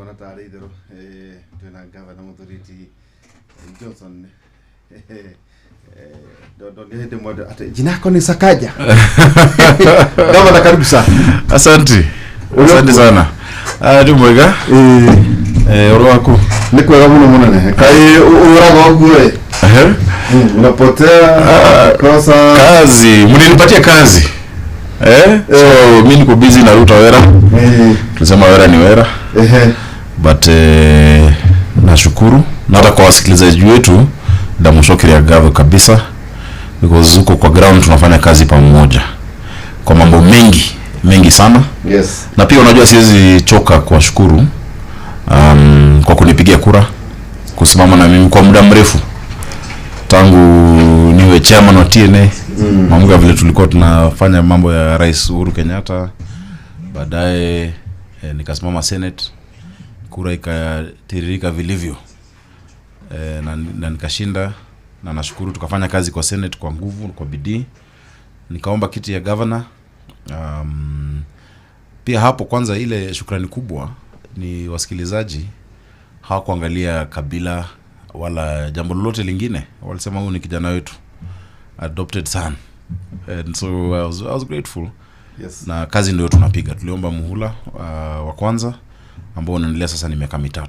Ndikuona tarĩ itherũ twĩna gavana Mũthuriti Johnson. Ndonire hĩndĩ ĩmwe atĩ jina yako ni Sakaja. Gavana, karibu sana. Asante. Asante sana. Ndi mwega. Ũhoro waku? Nĩ kwega mũno mũnene. Kaĩ ũraga ũguo ĩ? Ehe. Unapotea kosa. Kazi, mlinipatia kazi. So mi niko busy na Ruta Wera. Tulisema wera ni wera. But nashukuru na hata kwa wasikilizaji wetu ndamushokiria gavo kabisa, because huko kwa ground tunafanya kazi pamoja kwa mambo mengi mengi sana. Na pia unajua siwezi choka kuwashukuru kwa kunipigia kura, kusimama na mimi kwa muda mrefu tangu niwe chairman wa TNA. Mamuka vile tulikuwa tunafanya mambo ya Rais Uhuru Kenyatta, baadaye nikasimama Senate, kura ikatiririka vilivyo, na nikashinda, na nashukuru tukafanya kazi kwa Senate kwa nguvu, kwa bidii. Nikaomba kiti ya governor. Pia hapo kwanza ile shukrani kubwa ni wasikilizaji hawakuangalia kabila wala jambo lolote lingine, walisema huyu ni kijana wetu, adopted son, and so I was grateful. Na kazi ndio tunapiga. Tuliomba muhula wa kwanza ambao unaendelea sasa ni miaka 3,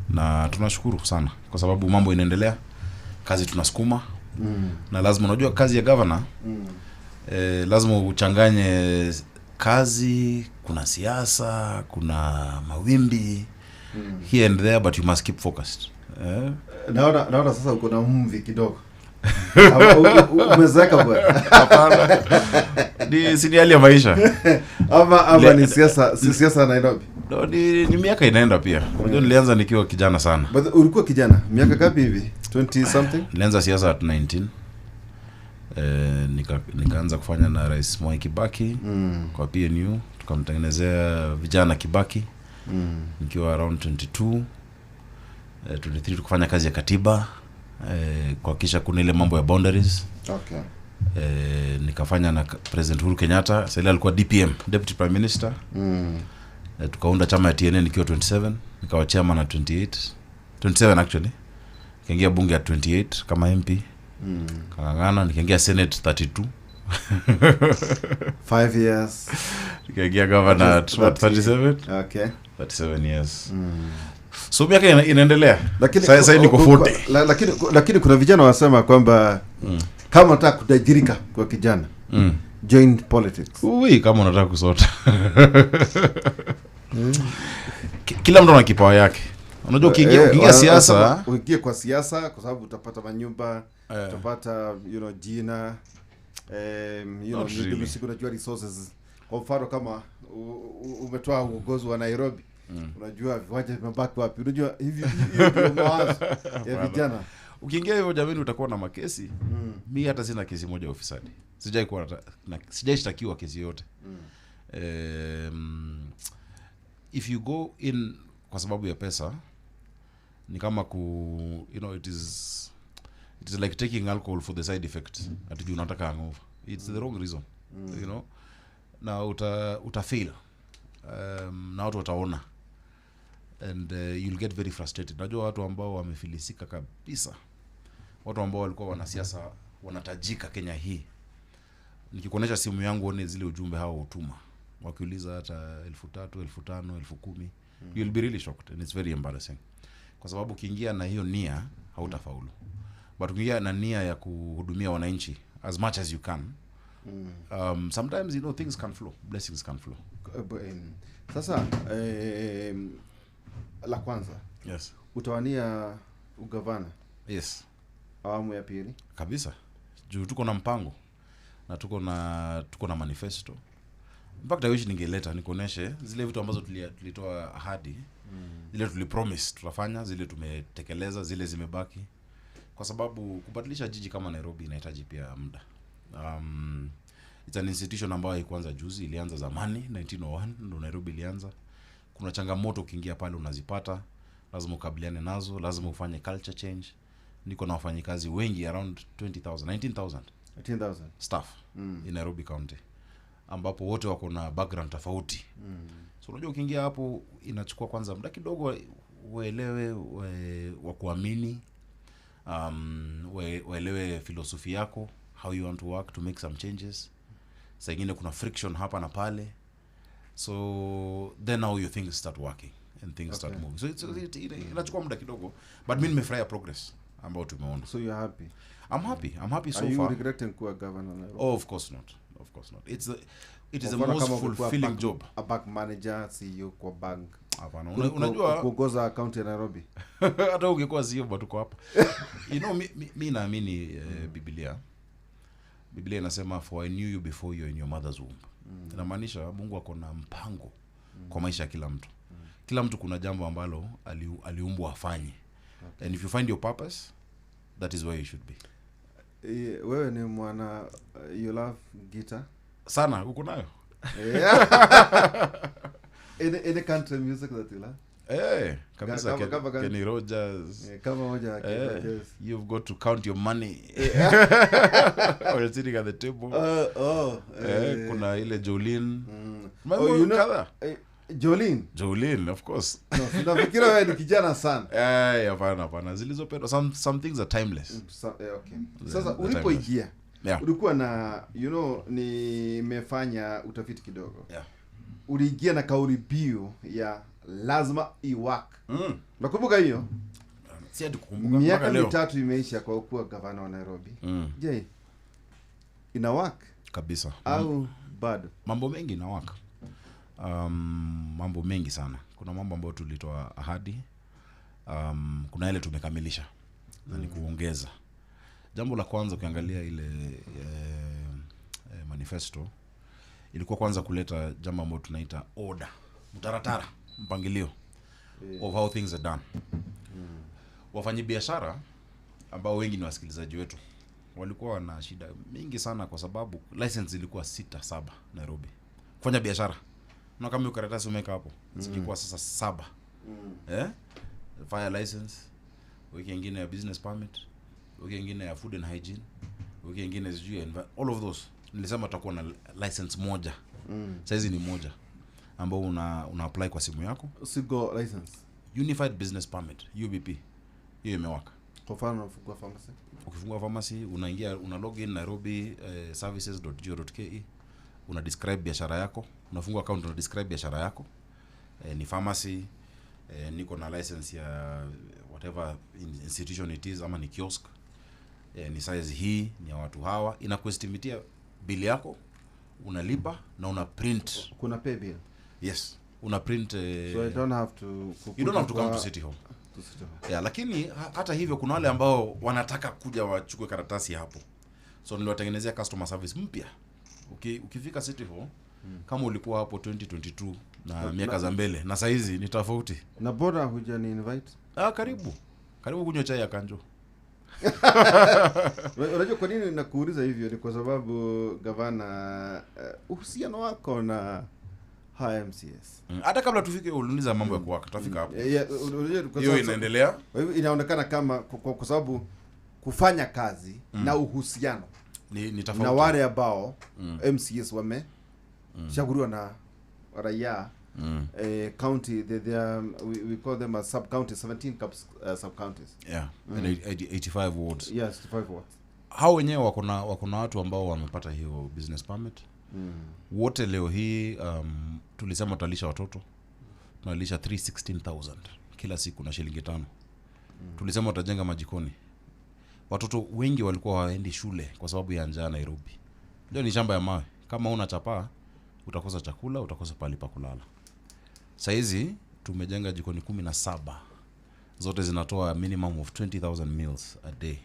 na tunashukuru sana kwa sababu mambo inaendelea, kazi tunasukuma. Na lazima, unajua kazi ya governor, lazima uchanganye kazi, kuna siasa, kuna mawimbi here and there, but you must keep focused. Naona sasa uko na mvi kidogo. Umezeeka bwana? Hapana, ni si ni hali ya maisha. Ama ni siasa, si siasa ya Nairobi? No, ni miaka inaenda pia. Unajua nilianza nikiwa kijana sana. But ulikuwa kijana miaka ngapi hivi? 20 something? Nilianza siasa at 19. Nikaanza kufanya na Rais Mwai Kibaki kwa PNU, tukamtengenezea vijana Kibaki nikiwa around 22, 23, tukafanya kazi ya katiba, kuhakikisha kuna ile mambo ya boundaries. Nikafanya na President Uhuru Kenyatta, sasa ile alikuwa DPM, Deputy Prime Minister. Tukaunda chama ya TNA nikiwa 27, nikawa chairman at 28, 27 actually. Nikaingia bunge at 28 kama MP. Kang'ang'ana, nikaingia Senate 32. 5 years. Nikaingia governor at what, 37. 37 years. So miaka inaendelea. Lakini Sasa niko 40. Lakini kuna vijana wanasema kwamba kama unataka kutajirika kwa kijana, join politics. Ui, kama unataka kusota. Kila mtu ana kipawa yake. Unajua ukiingia siasa, wanasema uingie kwa siasa kwa sababu utapata manyumba, utapata jina, Not really. Siku unajua resources. Kwa mfano kama umetoa uongozi wa Nairobi, unajua viwanja vimebaki wapi, unajua hivi, hiyo ndio mawazo ya vijana. Ukiingia hivyo jamani, utakuwa na makesi. Mi hata sina kesi moja ya ufisadi. Sijai kuwa sijaishtakiwa kesi yote. If you go in kwa sababu ya pesa, ni kama ku you know it is like taking alcohol for the side effects, ati juu unataka hangover. It's the wrong reason. Na uta fail, na watu wataona and you'll get very frustrated. Najua watu ambao wamefilisika kabisa, watu ambao walikuwa wanasiasa wanatajika Kenya hii. Nikikuonyesha simu yangu one zile ujumbe hao hutuma wakiuliza hata 3,000, 5,000, 10,000, you'll be really shocked and it's very embarrassing, kwa sababu ukiingia na hiyo nia hautafaulu. But ukiingia na nia ya kuhudumia wananchi as much as you can, sometimes things can flow, blessings can flow. Sasa la kwanza, utawania ugavana Yes. awamu ya pili? Kabisa, juu tuko na mpango na tuko na manifesto. In fact, I wish ningeleta nikuoneshe zile vitu ambazo tulitoa ahadi, zile tulipromise tutafanya, zile tumetekeleza, zile zimebaki, kwa sababu kubadilisha jiji kama Nairobi inahitaji pia muda. It's an institution ambayo haikuanza juzi, ilianza zamani, 1901 ndo Nairobi ilianza. Kuna changamoto ukiingia pale unazipata, lazima ukabiliane nazo, lazima ufanye culture change. Niko na wafanyikazi wengi, around 20,000, 19,000 18,000 staff in Nairobi County. ambapo wote wako na background tofauti. So unajua ukiingia hapo inachukua kwanza muda kidogo uelewe, wakuamini, uelewe philosophy yako, how you want to work to make some changes. Saa ingine kuna friction hapa na pale, so then now your things start working and things start moving. So inachukua muda kidogo, but mimi nimefurahia progress ambao tumeona. So you're happy? I'm happy. I'm happy so Are you far. Regretting kuwa governor Nairobi? Oh, of course not. Of course not. It is the Kwa mfano most kama ungekuwa fulfilling job. A bank manager, CEO kwa bank. Hapana, Kuliko unajua kuongoza county ya Nairobi. Hata ungekuwa CEO but uko hapa. You know, mi naamini Biblia. Biblia inasema, "For I knew you before you were in your mother's womb." Inamaanisha Mungu ako na mpango kwa maisha ya kila mtu. Kila mtu kuna jambo ambalo aliumbwa afanye. And if you find your purpose, that is where you should be. Wewe ni mwana, you love guitar? Sana, uko nayo? Yeah. Any country music that you love? Kabisa. Kenny Rogers. Kama moja ya Kenny Rogers. "You've got to count your money or you're sitting at the table." Oh, Kuna ile Jolene. Mambo Oh, you know, kadhaa. Jolene. Jolene, of course. No, nafikiri wewe ni kijana sana. Hapana, hapana. Zilizopendwa. Some things are timeless. So, okay. Sasa The ulipoingia Yeah. ulikuwa na, nimefanya utafiti kidogo. Uliingia na kauli mbiu ya lazima iwork. Nakumbuka hiyo? Si ati kukumbuka Miaka mpaka leo. 3 imeisha kwa kuwa gavana wa Nairobi. Je, ina work? Kabisa. Au bado? Mambo mengi ina work. Mambo mengi sana. Kuna mambo ambayo tulitoa ahadi. Kuna ile tumekamilisha na ni kuongeza. Jambo la kwanza, ukiangalia ile manifesto, ilikuwa kwanza kuleta jambo ambalo tunaita order, mtaratara, mpangilio of how things are done. Wafanyabiashara ambao wengi ni wasikilizaji wetu walikuwa na shida mingi sana kwa sababu license ilikuwa 6-7 Nairobi kufanya biashara. Na kama hiyo karatasi umeweka hapo, zingekuwa sasa 7. Fire license, wiki nyingine ya business permit, wiki nyingine ya food and hygiene, wiki nyingine sijui ya all of those. Nilisema tutakuwa na license moja. Saizi ni moja ambao una apply kwa simu yako. Single license. Unified Business Permit, UBP. Hiyo imewaka. Kwa mfano unafungua pharmacy. Ukifungua pharmacy unaingia, una login Nairobi services.go.ke, una describe biashara yako, unafungua account, una describe biashara yako. Ni pharmacy, niko na license ya whatever institution it is, ama ni kiosk. Ni size hii, ni ya watu hawa. Inakuestimatia bili yako, unalipa na una print. Kuna pay bill. Yes, una print. So I don't have to You don't have to come to City Hall. To City Hall. Yeah, lakini hata hivyo kuna wale ambao wanataka kuja wachukue karatasi hapo. So niliwatengenezea customer service mpya. Ukifika City Hall, kama ulikuwa hapo 2022 na miaka za mbele na saizi ni tofauti. Na bora hujani invite. Karibu. Karibu kunywa chai ya Kanjo. Unajua kwa nini nakuuliza hivyo? Ni kwa sababu gavana, uhusiano wako na haya MCS. Hata kabla tufike uliuliza mambo ya kuwaka, tutafika hapo. Yeah, unajua kwa Hiyo sababu inaendelea. Kwa hivyo inaonekana kama kwa sababu kufanya kazi na uhusiano Ni tofauti. na wale ambao MCS wame chaguliwa na raia, county, we call them as sub county, 17 sub counties. Yeah, and 85 wards. Yes, 85 wards. Hao wenyewe wako na watu ambao wamepata hiyo business permit. Wote leo hii, tulisema tutalisha watoto, tunalisha 316,000 kila siku na shilingi 5. Tulisema tutajenga majikoni. Watoto wengi walikuwa hawaendi shule kwa sababu ya njaa Nairobi. Ndio ni shamba ya mawe. Kama huna chapaa utakosa chakula, utakosa pahali pa kulala. Saizi tumejenga jikoni 17. Zote zinatoa minimum of 20,000 meals a day.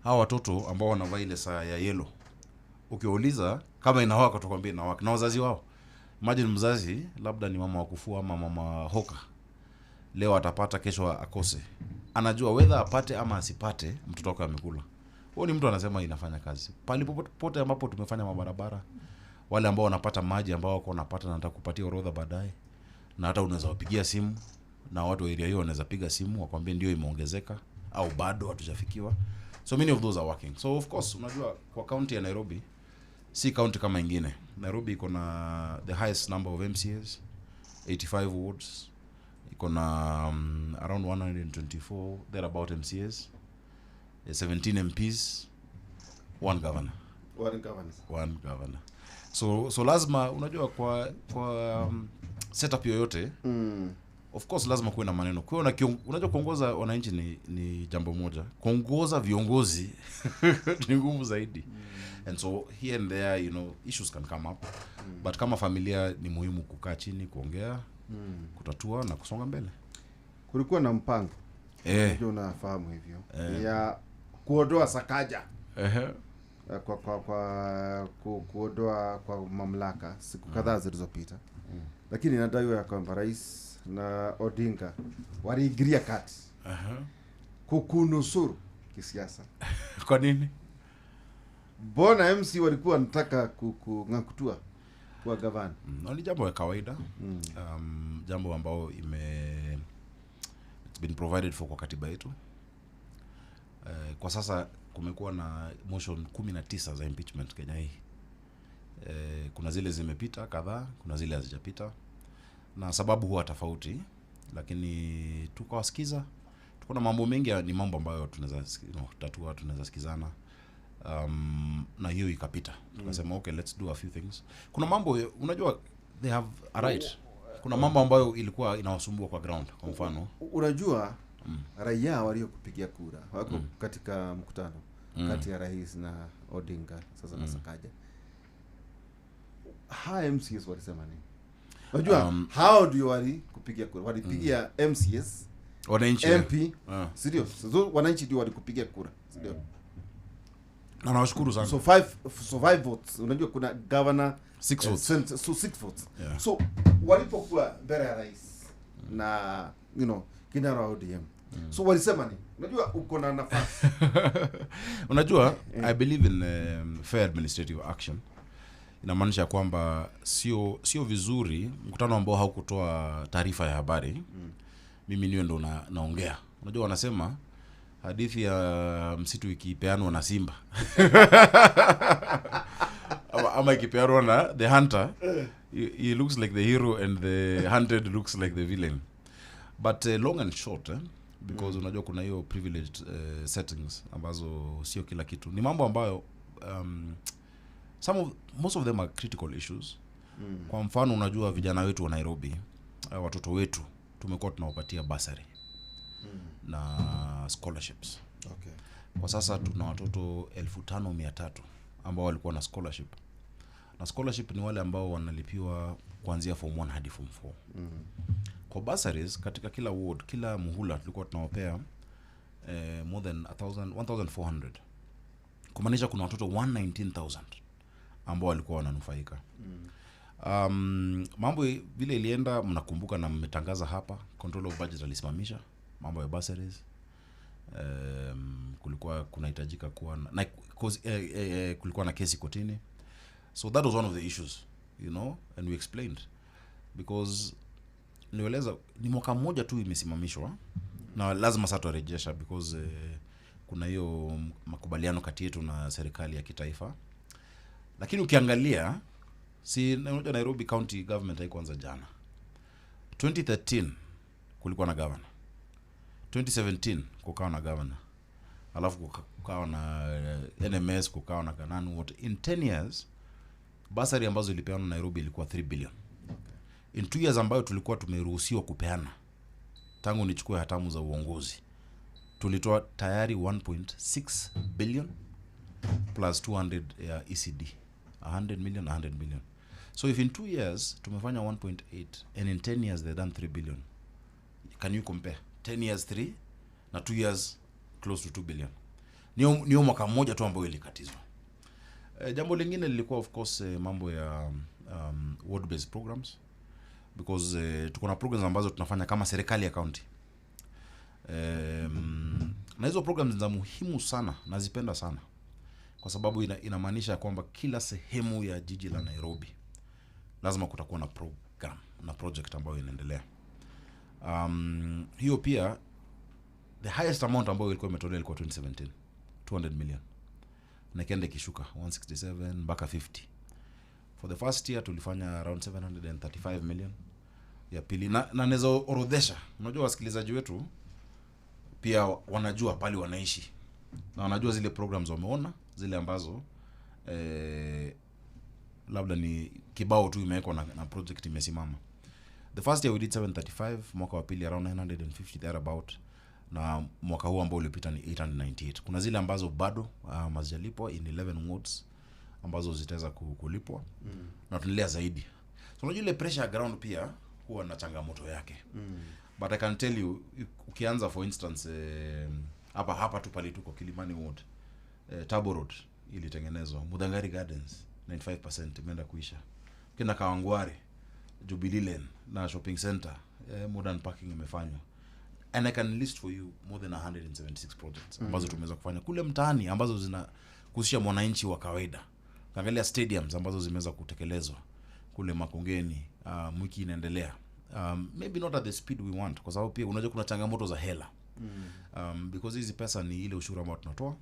Hawa watoto ambao wanavaa ile saa ya yellow, ukiwauliza kama inawaka watakwambia inawaka. Na wazazi wao, imagine mzazi labda ni mama wa kufua ama mama hoka, leo atapata, kesho akose. Anajua whether apate ama asipate, mtoto wake amekula. Huyo ni mtu anasema inafanya kazi. Pali popote ambapo tumefanya mabarabara, wale ambao wanapata maji ambao wako wanapata, na nitakupatia orodha baadaye, na hata unaweza wapigia simu na watu wa area hiyo wanaweza piga simu wakwambie ndio imeongezeka au bado hatujafikiwa. So many of those are working. So of course unajua kwa county ya Nairobi Si county kama ingine. Nairobi iko na the highest number of MCAs, 85 wards. Iko na around 124 thereabout MCAs, 17 MPs, one governor. One governor. One governor. So lazima unajua kwa setup yoyote, of course lazima kuwe na maneno. Kuwe na unajua kuongoza wananchi ni jambo moja. Kuongoza viongozi ni ngumu zaidi. And so here and there, you know, issues can come up. But kama familia ni muhimu kukaa chini, kuongea, kutatua na kusonga mbele. Kulikuwa na mpango. Ndio unafahamu hivyo. Ya kuondoa Sakaja. Kwa kuondoa kwa mamlaka siku kadhaa zilizopita. Lakini inadaiwa ya kwamba rais na Odinga waliingilia kati. Kukunusuru kisiasa. Kwa nini? Mbona MC walikuwa wanataka kungakutua kwa gavana? Ni jambo la kawaida. Jambo ambao it's been provided for kwa katiba yetu. Kwa sasa kumekuwa na motion 19 za impeachment Kenya hii. Kuna zile zimepita kadhaa, kuna zile hazijapita. Na sababu huwa tofauti, lakini tukawasikiza. Tuko na mambo mengi, ni mambo ambayo tunaweza tatua, tunaweza sikizana. Na hiyo ikapita. Tukasema okay, let's do a few things. Kuna mambo unajua they have a right. Kuna mambo ambayo ilikuwa inawasumbua kwa ground, kwa mfano. Unajua raia waliokupigia kura wako katika mkutano kati ya rais na Odinga sasa na Sakaja. Ha, MCS walisema nini? Unajua hao ndio walikupigia kura. Walipigia MCS, wananchi, MP, sio? So wananchi ndio walikupigia kura, sio? Na nawashukuru sana. So 5 votes. Unajua kuna governor 6 votes. So 6 votes. Yeah. So walipokuwa mbele ya rais na you know kinara wa ODM. So walisema nini? Unajua uko na nafasi. Unajua I believe in fair administrative action. Inamaanisha kwamba sio vizuri mkutano ambao haukutoa taarifa ya habari. Mimi niwe ndo naongea. Unajua wanasema hadithi ya msitu ikipeanwa na simba ama ikipeanwa na the hunter, he looks like the hero and the hunted looks like the villain. But long and short, because unajua kuna hiyo privileged settings ambazo sio kila kitu. Ni mambo ambayo most of them are critical issues. Kwa mfano unajua vijana wetu wa Nairobi, watoto wetu tumekuwa tunawapatia bursary na scholarships. Okay. Kwa sasa tuna watoto 5,300 ambao walikuwa na scholarship. Na scholarship ni wale ambao wanalipiwa kuanzia form 1 hadi form 4. Kwa bursaries katika kila ward, kila muhula tulikuwa tunawapea more than 1,400. Kumaanisha kuna watoto 119,000 ambao walikuwa wananufaika. Mambo vile ilienda mnakumbuka na mmetangaza hapa, control of budget alisimamisha mambo ya bursaries. Kulikuwa kunahitajika kuwa na kulikuwa na kesi kotini. So that was one of the issues, you know, and we explained because nieleza ni mwaka mmoja tu imesimamishwa na lazima sasa turejesha because kuna hiyo makubaliano kati yetu na serikali ya kitaifa. Lakini ukiangalia si unajua Nairobi County Government haikuanza jana. 2013 kulikuwa na governor. 2017 kukawa na governor. Alafu kukawa na NMS, kukawa na Kananu wote. In 10 years basari ambazo ilipeana Nairobi ilikuwa 3 billion. In 2 years ambayo tulikuwa tumeruhusiwa kupeana tangu nichukue hatamu za uongozi, tulitoa tayari 1.6 billion plus 200 ya ECD, 100 million, 100 million. So if in 2 years tumefanya 1.8 and in 10 years they done 3 billion, can you compare 10 years 3 na 2 years close to 2 billion? Niyo mwaka mmoja tu ambayo ilikatizwa. Jambo lingine lilikuwa of course mambo ya ward based programs, because tuko na programs ambazo tunafanya kama serikali ya county. Na hizo programs ni za muhimu sana, nazipenda sana kwa sababu inamaanisha kwamba kila sehemu ya jiji la Nairobi lazima kutakuwa na program na project ambayo inaendelea. Hiyo pia the highest amount ambayo ilikuwa imetolewa ilikuwa 2017, 200 million. na ikaenda ikishuka 167 mpaka 50. For the first year tulifanya around 735 million. Ya pili, na naweza orodhesha. Unajua wasikilizaji wetu pia wanajua pale wanaishi na wanajua zile programs wameona, zile ambazo labda ni kibao tu imewekwa na project imesimama. The first year we did 735, mwaka wa pili around 950 thereabout, na mwaka huu ambao ulipita ni 898. Kuna zile ambazo bado hazijalipwa in 11 wards ambazo zitaweza kulipwa. Na tunaendelea zaidi. So unajua ile pressure ya ground pia huwa na changamoto yake. But I can tell you, ukianza for instance hapa tu pale tuko Kilimani Ward, Tabo Road ilitengenezwa, Mudangari Gardens 95% imeenda kuisha. Kina Kawangware, Jubilee Lane na shopping center, modern parking imefanywa. And I can list for you more than 176 projects ambazo tumeweza kufanya kule mtaani ambazo zinahusisha mwananchi wa kawaida. Angalia stadiums ambazo zimeweza kutekelezwa kule Makongeni, mwiki inaendelea. Maybe not at the speed we want, kwa sababu pia unajua kuna changamoto za hela. Because hizi pesa ni ile ushuru ambao tunatoa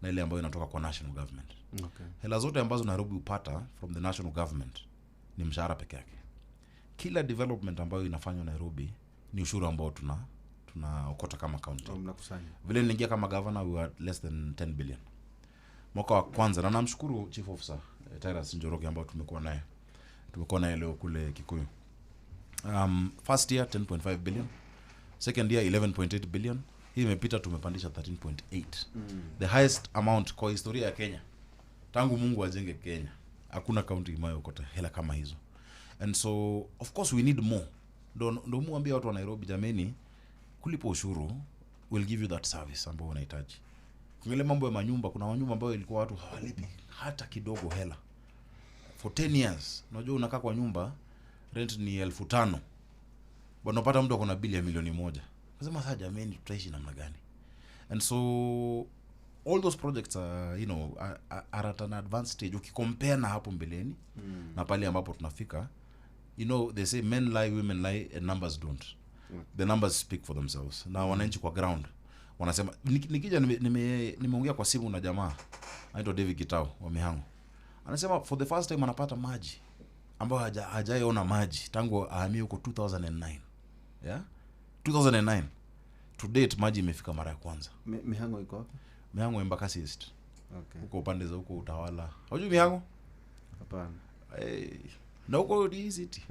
na ile ambayo inatoka kwa national government. Okay. Hela zote ambazo Nairobi hupata from the national government ni mshahara peke yake. Kila development ambayo inafanywa Nairobi ni ushuru ambao tunaokota kama county. Mnakusanya. Vile niliingia kama governor we were less than 10 billion. Mwaka wa kwanza, na namshukuru chief officer Tyrus Njoroge ambao tumekuwa naye leo kule Kikuyu. First year 10.5 billion, second year 11.8 billion. Hii imepita tumepandisha 13.8. The highest amount kwa historia ya Kenya. Tangu Mungu ajenge Kenya, hakuna county imeokota hela kama hizo. And so of course we need more. Ndo muambie watu wa Nairobi, jameni, kulipa ushuru will give you that service ambayo unahitaji. Ngile mambo ya manyumba, kuna manyumba ambayo ilikuwa watu hawalipi hata kidogo hela for 10 years. Unajua unakaa kwa nyumba rent ni 5,000. Bwana unapata mtu akona bili ya 1,000,000. Nasema sasa jameni, tutaishi namna gani? And so all those projects are, you know, are at an advanced stage ukicompare na hapo mbeleni na pale ambapo tunafika. You know, they say men lie, women lie, and numbers don't. The numbers speak for themselves. Na wananchi kwa ground wanasema. Nikija nimeongea kwa simu na jamaa anaitwa David Gitau wa Mihango. Anasema for the first time anapata maji ambayo hajaiona maji tangu ahamie huko 2009. Yeah? 2009. To date maji imefika mara ya kwanza. Mihango iko wapi? Mihango Embakasi East. Okay. Huko upande za huko Utawala. Hujui Mihango? Hapana. Hey. Na huko ni city.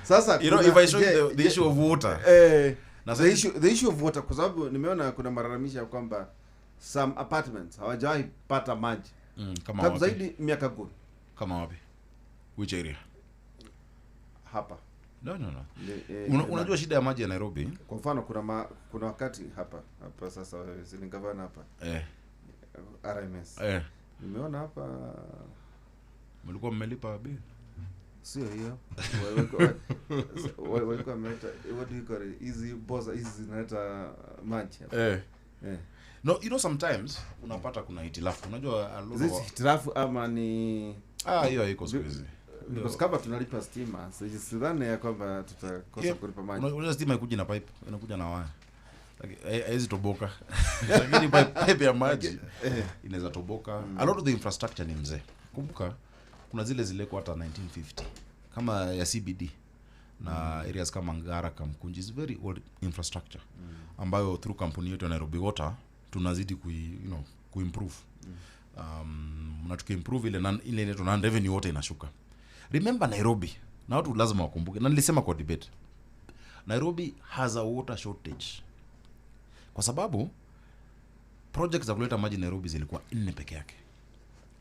Sasa you know, if I show you the issue of water. The issue of water, kwa sababu nimeona kuna malalamisho ya kwamba some apartments hawajawahi pata maji. Kama wapi? Zaidi miaka 10. Kama wapi? Which area? Hapa. No. Unajua shida ya maji ya Nairobi? Kwa mfano kuna wakati hapa sasa wewe si ni gavana hapa. RMS. Nimeona hapa mlikuwa mmelipa bill. Sio hiyo. Walikuwa wameleta, what do you call it? Hizi boza hizi zinaleta maji. No, you know, sometimes unapata kuna hitilafu. Unajua a lot of hitilafu ama ni hiyo haiko siku hizi. Because kama tunalipa stima, sidhani ya kwamba tutakosa kulipa maji. Unajua stima haikuji na pipe, inakuja na waya. Haiwezi toboka. Lakini pipe ya maji inaweza toboka. A lot of the infrastructure ni mzee. Kumbuka kuna zile zilikuwa hata 1950 kama ya CBD na areas kama Ngara, Kamkunji, is very old infrastructure ambayo through kampuni yetu ya Nairobi Water tunazidi kuimprove. Na tukiimprove ile inaitwa non revenue water inashuka. Remember Nairobi, na watu lazima wakumbuke, na nilisema kwa debate, Nairobi has a water shortage kwa sababu projects za kuleta maji Nairobi zilikuwa 4 peke yake.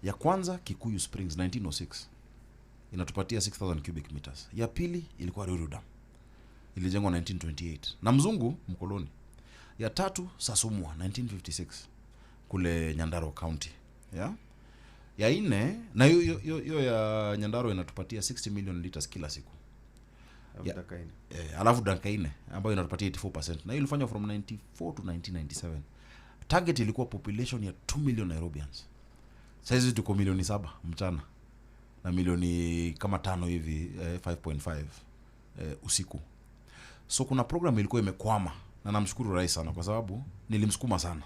Ya kwanza Kikuyu Springs 1906 inatupatia 6000 cubic meters. Ya pili ilikuwa Ruiru Dam, ilijengwa 1928 na mzungu mkoloni. Ya tatu Sasumua 1956 kule Nyandarua County. Yeah? Ya nne, na hiyo ya Nyandarua inatupatia 60 million liters kila siku. Alafu Dankaine ambayo inatupatia 84%. Na hiyo ilifanywa from 94 to 1997. Target ilikuwa population ya 2 million Nairobians. Saizi tuko milioni 7 mchana na milioni kama 5 hivi, 5.5 usiku. So kuna program ilikuwa imekwama, na namshukuru rais sana kwa sababu nilimsukuma sana.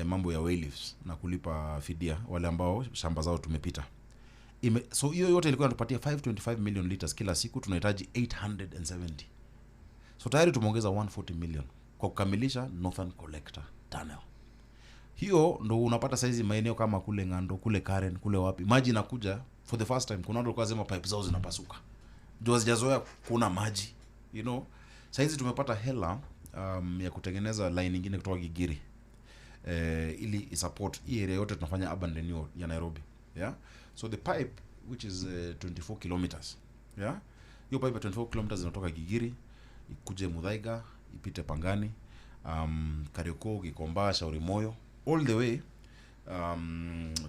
Mambo ya wayleaves na kulipa fidia wale ambao shamba zao tumepita. So hiyo yote ilikuwa inatupatia 525 million liters kila siku, tunahitaji 870. So tayari tumeongeza 140 million kwa kukamilisha Northern Collector Tunnel. Hiyo ndo unapata saizi maeneo kama kule Ng'ando, kule Karen, kule wapi, maji inakuja for the first time. Kuna watu walikuwa wanasema pipe zao zinapasuka juu hazijazoea kuona maji, you know. Saizi tumepata hela ya kutengeneza line nyingine kutoka Gigiri, ili isupport hii area yote tunafanya urban renewal ya Nairobi. Yeah, so the pipe which is 24 kilometers, yeah, hiyo pipe ya 24 kilometers inatoka Gigiri ikuje Muthaiga, ipite Pangani, Kariokor, Gikomba, Shauri Moyo, all the way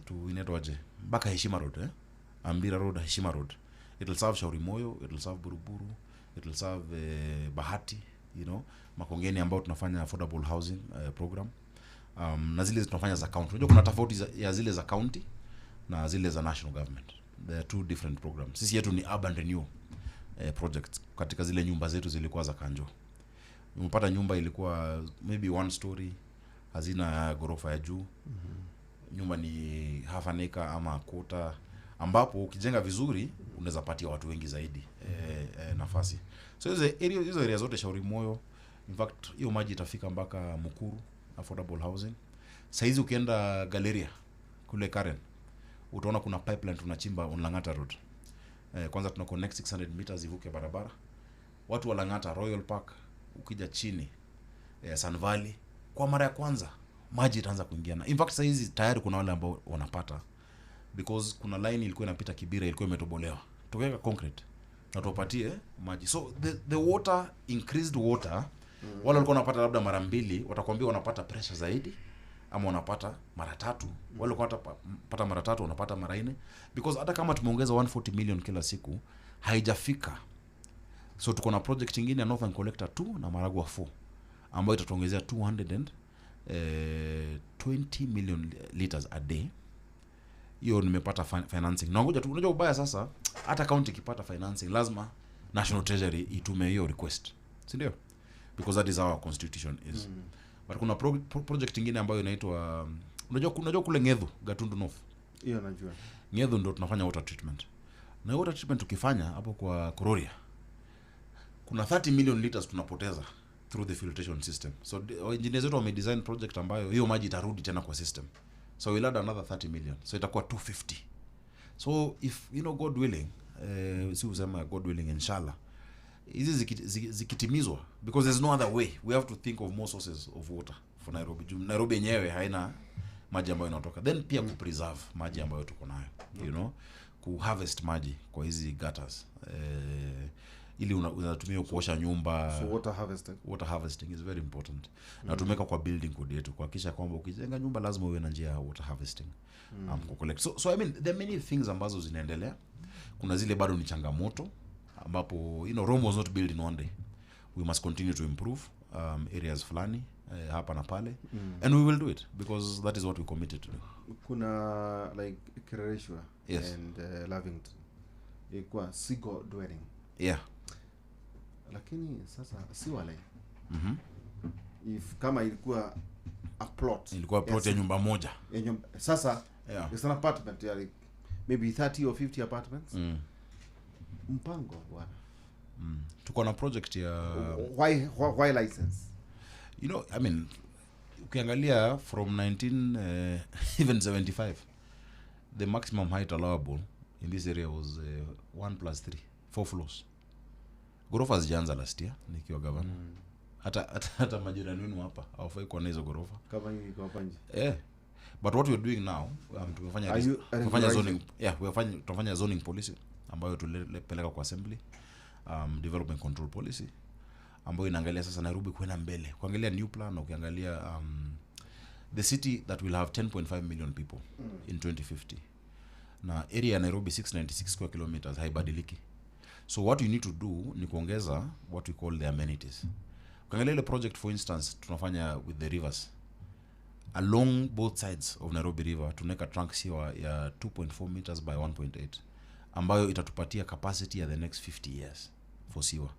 to, inaitwaje, mpaka Heshima Road, eh? Ambira Road, Heshima Road. It will serve Shauri Moyo, it will serve Buruburu, it will serve Bahati, you know, Makongeni ambao tunafanya affordable housing program, na zile tunafanya za county. Unajua kuna tofauti ya zile za county na zile za national government. There are two different programs. Sisi yetu ni urban renewal projects katika zile nyumba zetu zilikuwa za kanjo. Umepata nyumba ilikuwa maybe one story, hazina ghorofa ya juu. Nyumba ni half an acre ama quarter, ambapo ukijenga vizuri unaweza patia watu wengi zaidi nafasi. So hizo area zote, Shauri Moyo, in fact hiyo maji itafika mpaka Mukuru affordable housing. Saizi ukienda Galleria kule Karen, utaona kuna pipeline tunachimba on Lang'ata Road. Kwanza tuna connect 600 meters ivuke barabara. Watu wa Lang'ata, Royal Park, ukija chini Sun Valley, kwa mara ya kwanza maji itaanza kuingia. Na in fact saizi tayari kuna wale ambao wanapata, because kuna line ilikuwa inapita Kibera ilikuwa imetobolewa, tukaweka concrete na tuwapatie maji. So the water, increased water, wale walikuwa wanapata labda mara mbili watakwambia wanapata pressure zaidi ama wanapata mara tatu. Wale walikuwa wanapata mara tatu wanapata mara nne, because hata kama tumeongeza 140 million kila siku, haijafika. So tuko na project ingine ya Northern Collector 2 na Maragua 4 ambayo itatuongezea 220 million liters a day. Hiyo nimepata financing na ngoja tu. Unajua ubaya sasa, hata county ikipata financing, lazima National Treasury itume hiyo request, si ndio? Because that is how our constitution is. But kuna project ingine ambayo inaitwa unajua kule Ng'ethu, Gatundu North? Hiyo najua. Ng'ethu ndo tunafanya water treatment, na hiyo water treatment tukifanya hapo kwa Kororia, kuna 30 million liters tunapoteza through the filtration system. So engineers wetu wamedesign project ambayo hiyo maji itarudi tena kwa system, so we'll add another 30 million, so itakuwa 250. So if, you know, God willing, si usema God willing, inshallah, hizi zikitimizwa, because there's no other way, we have to think of more sources of water for Nairobi, juu Nairobi yenyewe haina maji ambayo inatoka. Then pia kupreserve maji ambayo tuko nayo, kuharvest maji kwa hizi gutters, ili unatumia kuosha nyumba. So water harvesting. Water harvesting is very important, na tumeweka kwa building code yetu kuhakikisha kwamba ukijenga nyumba lazima uwe na njia ya water harvesting, kucollect. So I mean, there are many things ambazo zinaendelea. Kuna zile bado ni changamoto ambapo, Rome was not built in one day. We must continue to improve areas fulani, hapa na pale, and we will do it because that is what we committed to do. Kuna like Kileleshwa and Lavington ilikuwa single dwelling, lakini sasa si wale, if kama ilikuwa a plot, Ilikuwa plot ya nyumba moja. Ya sasa it's an apartment ya like maybe 30 or 50 apartments. Mpango, bwana. Tuko na project ya Why license? I mean, ukiangalia from 19 even 75, the maximum height allowable in this area was 1 plus 3, 4 floors. Ghorofa hazijaanza last year nikiwa gavana. Hata majirani wenu hapa hawafai kuwa na hizo ghorofa. Kama hii iko hapa nje. Yeah. But what we're doing now, tumefanya Are you tumefanya regularizing? zoning, yeah, tunafanya zoning policy ambayo tulipeleka kwa assembly, development control policy ambayo inaangalia sasa Nairobi kwenda mbele, kuangalia new plan na ukiangalia the city that will have 10.5 million people in 2050, na area ya Nairobi 696 square kilometers haibadiliki. So what you need to do ni kuongeza what we call the amenities. Ukiangalia ile project, for instance, tunafanya with the rivers along both sides of Nairobi River, tunaweka trunk sewer ya 2.4 meters by 1.8 ambayo itatupatia capacity ya the next 50 years for sewer.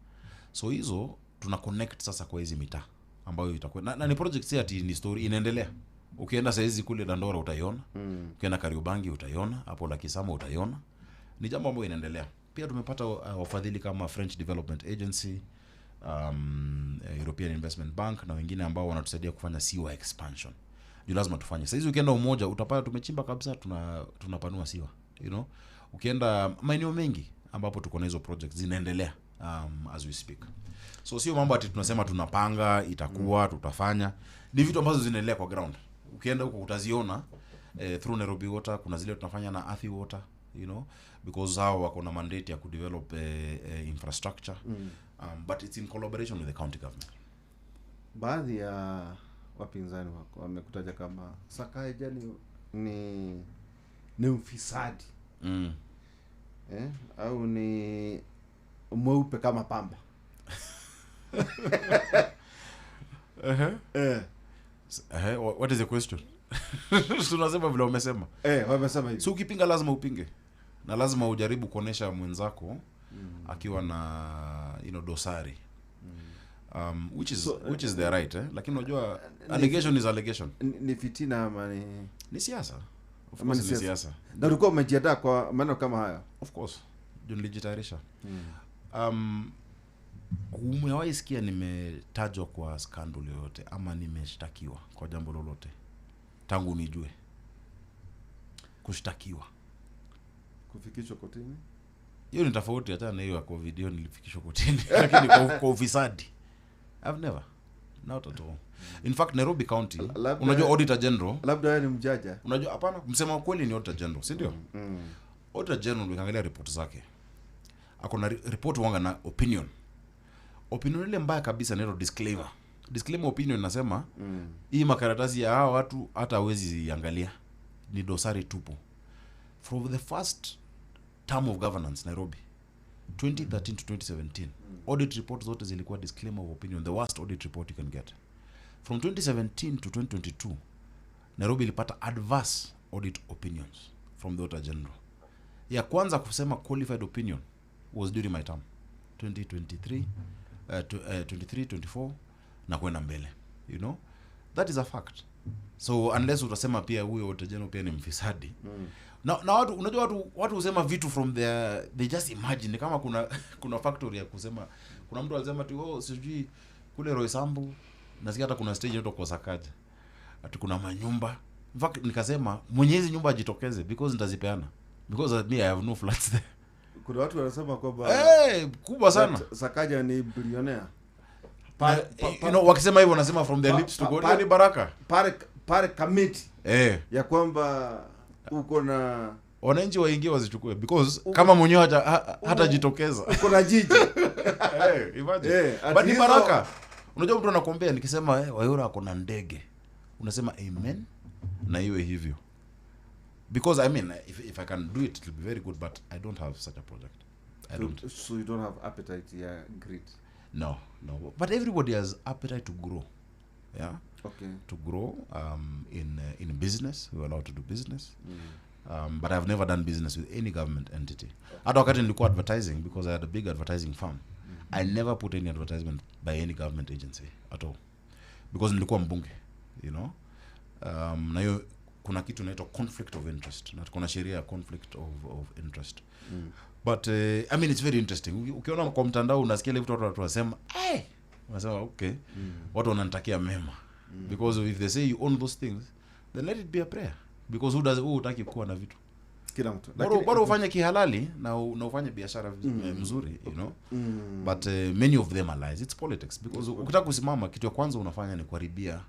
So hizo tuna connect sasa kwa hizi mitaa ambayo itakuwa na ni project, si ati ni story, inaendelea. Ukienda saizi kule Dandora utaiona, ukienda Kariobangi utaiona, hapo Lakisama utaiona. Ni jambo ambalo inaendelea. Pia tumepata wafadhili kama French Development Agency, European Investment Bank na wengine ambao wanatusaidia kufanya sewer expansion. Juu lazima tufanye. Saizi ukienda Umoja utapata tumechimba kabisa, tunapanua sewer, you know. Ukienda maeneo mengi ambapo tuko na hizo projects zinaendelea as we speak. So sio mambo ati tunasema tunapanga itakuwa tutafanya. Ni vitu ambazo zinaendelea kwa ground. Ukienda huko utaziona through Nairobi Water, kuna zile tunafanya na Athi Water, you know, because hao wako na mandate ya kudevelop infrastructure. But it's in collaboration with the county government. Baadhi ya wapinzani wako wamekutaja kama Sakaja ni mfisadi. Au ni mweupe kama pamba. What is the question? Tunasema vile umesema. Wamesema hivi. So ukipinga lazima upinge. Na lazima ujaribu kuonesha mwenzako akiwa na, you know, dosari. Which is So, which is their right, eh? Lakini unajua allegation is allegation. Ni fitina ama ni siasa. Of Ama course ni ni siasa. siasa. Na ulikuwa umejiandaa kwa maneno kama hayo? Of course. Ndio nilijitayarisha. Umewahi sikia nimetajwa kwa scandal yoyote ama nimeshtakiwa kwa jambo lolote tangu nijue kushtakiwa? Kufikishwa kotini? Hiyo ni tofauti hata na hiyo ya COVID, hiyo nilifikishwa kotini. Lakini kwa ufisadi I've never, not at all. In fact Nairobi County, unajua Auditor General, labda wewe ni mjaja. Unajua hapana, msema kweli ni Auditor General, si ndio? Auditor General ukiangalia report zake, ako na report wanga na opinion. Opinion ile mbaya kabisa ni disclaimer. Disclaimer opinion inasema hii makaratasi ya hawa watu hata hawezi angalia, ni dosari tupu. From the first term of governance Nairobi 2013 to 2017, audit report zote zilikuwa disclaimer of opinion, the worst audit report you can get. From 2017 to 2022, Nairobi ilipata adverse audit opinions from the Auditor General. Ya kwanza kusema qualified opinion was during my term 2023, 23, 24 na kwenda mbele, you know. That is a fact. So unless utasema pia huyo Auditor General pia ni mfisadi. Na watu, unajua watu husema vitu from their, they just imagine kama kuna factory ya kusema. Kuna mtu alisema tu, oh, sijui kule Roysambu nasikia hata kuna stage inaitwa kwa Sakaja, ati kuna manyumba. In fact nikasema mwenye hizi nyumba ajitokeze because nitazipeana, because me I have no flats there. Kuna watu wanasema kwamba kubwa sana Sakaja ni billionaire. You know, wakisema hivyo wanasema from their lips to God. Ni baraka. Pare committee ya kwamba uko na wananchi waingie wazichukue because kama mwenyewe hatajitokeza uko na jiji. Imagine. But ni baraka. Unajua mtu anakuambia nikisema Wayora ako na ndege, unasema amen na iwe hivyo. Because I mean if I can do it, it will be very good, but I don't have such a project. I don't. So you don't have appetite ya greed? No. But everybody has appetite to grow. Yeah. Okay. To grow in business. We were allowed to do business. But I've never done business with any government entity. Hata wakati nilikuwa advertising, because I had a big advertising firm, I never put any advertisement by any government agency at all. Because nilikuwa mbunge, you know. Na hiyo kuna kitu inaitwa conflict of interest. Na kuna sheria ya conflict of interest. But I mean it's very interesting. Ukiona kwa mtandao unasikia ile vitu watu wanasema, "Hey!" Unasema okay. Watu wananitakia mema. Because if they say you own those things, then let it be a prayer. Because who hutaki kuwa na vitu? Kila mtu. Bora ufanye kihalali na ufanye biashara mzuri, you know. But many of them are lies. It's politics. Because ukitaka kusimama, kitu ya kwanza unafanya ni kuharibia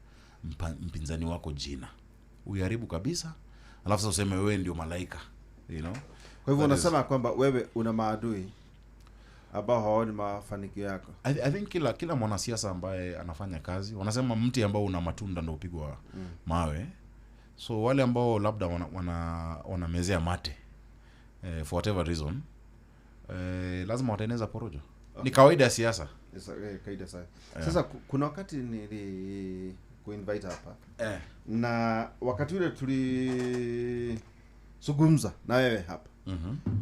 mpinzani wako jina. Uiharibu kabisa, alafu sasa useme wewe ndio malaika, you know. Kwa hivyo unasema kwamba wewe una maadui ambao hawaoni mafanikio yako. I think kila mwanasiasa ambaye anafanya kazi, wanasema mti ambao una matunda ndio upigwa mawe. So wale ambao labda wanamezea mate for whatever reason, lazima wataeneza porojo. Okay. Ni kawaida ya siasa. Kawaida sana. Sasa kuna wakati nili kuinvite hapa. Na wakati ule tulizungumza na wewe hapa.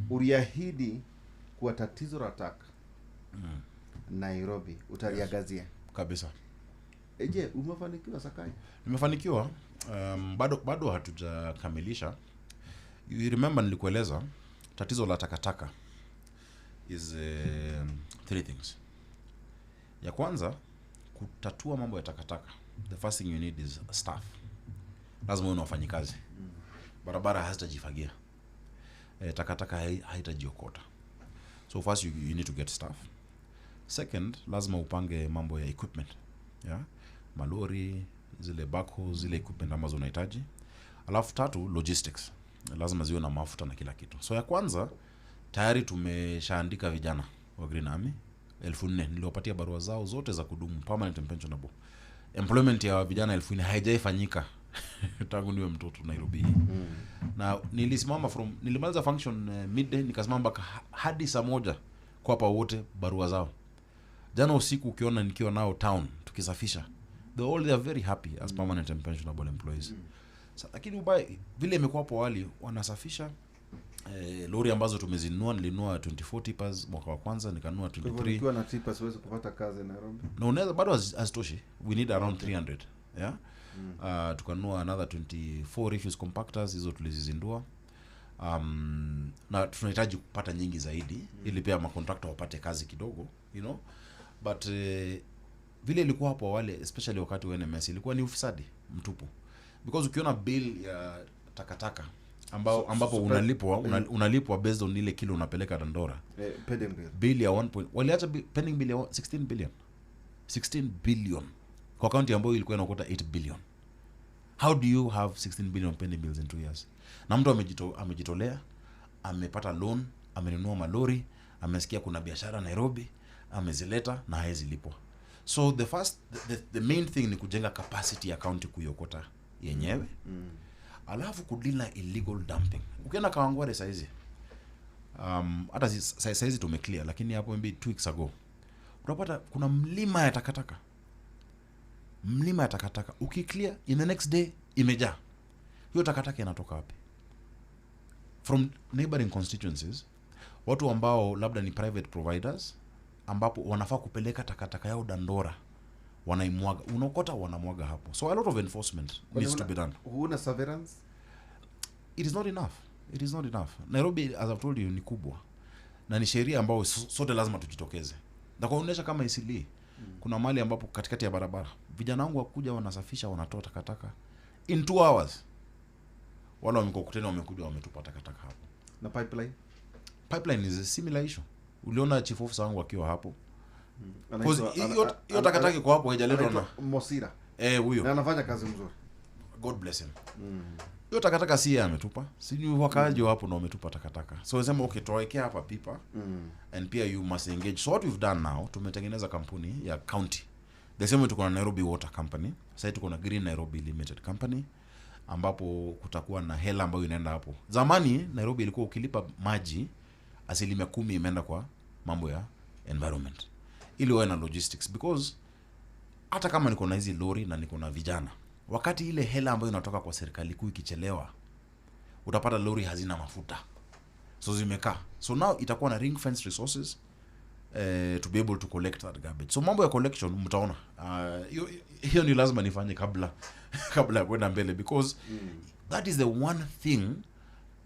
Uliahidi kuwa tatizo la taka Nairobi utaliangazia. Kabisa. Je, umefanikiwa Sakaja? Nimefanikiwa. Bado hatujakamilisha. You remember nilikueleza tatizo la takataka is three things. Ya kwanza, kutatua mambo ya takataka, the first thing you need is staff. Lazima uwe na wafanyikazi. Barabara hazitajifagia. Takataka haitajiokota. So first you need to get staff. Second, lazima upange mambo ya equipment. Yeah? Malori, zile backhoe, zile equipment ambazo unahitaji. Alafu tatu, logistics. Lazima ziwe na mafuta na kila kitu. So ya kwanza, tayari tumeshaandika vijana wa Green Army 4,000. Niliwapatia barua zao zote za kudumu, permanent and pensionable. Employment ya vijana 4,000 haijaifanyika tangu niwe mtoto Nairobi. Na nilisimama nilimaliza function midday, nikasimama mpaka hadi saa 1 kuwapa wote barua zao. Jana usiku ukiona nikiwa nao town tukisafisha, they are very happy as permanent and pensionable employees. Sa, lakini ubaya vile imekuwa hapo awali, wanasafisha lori ambazo tumezinunua. Nilinunua 24 tippers mwaka wa kwanza, nikanunua Kwa hivyo 23. nikiwa na tippers siwezi kupata kazi Nairobi. Na unaweza, bado hazitoshi. We need around 300. Yeah? Tukanunua another 24 refuse compactors, hizo tulizizindua. Na tunahitaji kupata nyingi zaidi ili pia makontrakta wapate kazi kidogo, you know. But vile ilikuwa hapo awali, especially wakati wa NMS, ilikuwa ni ufisadi mtupu. Because ukiona bill ya takataka ambapo unalipwa based on ile kilo unapeleka Dandora. Pending bill. Bill ya 1 point, waliacha pending bill ya 16 billion. 16 billion kwa county ambayo ilikuwa inaokota 8 billion. How do you have 16 billion pending bills in 2 years? Na mtu amejitolea, amepata loan, amenunua malori, amesikia kuna biashara Nairobi, amezileta na haezi lipwa. So the main thing ni kujenga capacity ya county kuiokota yenyewe. Alafu kudeal na illegal dumping. Ukienda Kawangware saizi, hata saizi tumeclear, lakini hapo maybe 2 weeks ago utapata kuna mlima ya takataka. Mlima ya takataka. Ukiclear in the next day imejaa. Hiyo takataka inatoka wapi? From neighboring constituencies, watu ambao labda ni private providers, ambapo wanafaa kupeleka takataka yao Dandora, wanaimwaga, unaokota wanamwaga hapo. So a lot of enforcement needs to be done. Huna surveillance? It is not enough. It is not enough. Nairobi, as I've told you, ni kubwa. Na ni sheria ambayo sote lazima tujitokeze. Na kuonyesha kama Eastleigh, kuna mahali ambapo katikati ya barabara vijana wangu wakuja wanasafisha, wanatoa takataka in 2 hours. Wale wa mikokoteni wamekuja wametupa takataka hapo. Na pipeline? Pipeline is a similar issue. Uliona chief officer wangu akiwa hapo. Because hiyo takataka iko hapo haijaletwa na Anaitwa Mosira. Huyo. Na anafanya kazi mzuri. God bless him. Hiyo takataka si yeye ametupa. Si ni wakaaji hapo na wametupa takataka. So nasema okay, tuwekea hapa pipa. And pia you must engage. So what we've done now, tumetengeneza kampuni ya county. The same way tuko na Nairobi Water Company. Sasa tuko na Green Nairobi Limited Company, ambapo kutakuwa na hela ambayo inaenda hapo. Zamani Nairobi ilikuwa ukilipa maji 10% imeenda kwa mambo ya environment, ili wawe na logistics, because hata kama niko na hizi lori na niko na vijana, wakati ile hela ambayo inatoka kwa serikali kuu ikichelewa, utapata lori hazina mafuta, so zimekaa. So now itakuwa na ring fence resources to be able to collect that garbage. So mambo ya collection mtaona, hiyo ni lazima nifanye kabla ya kwenda mbele, because that is the one thing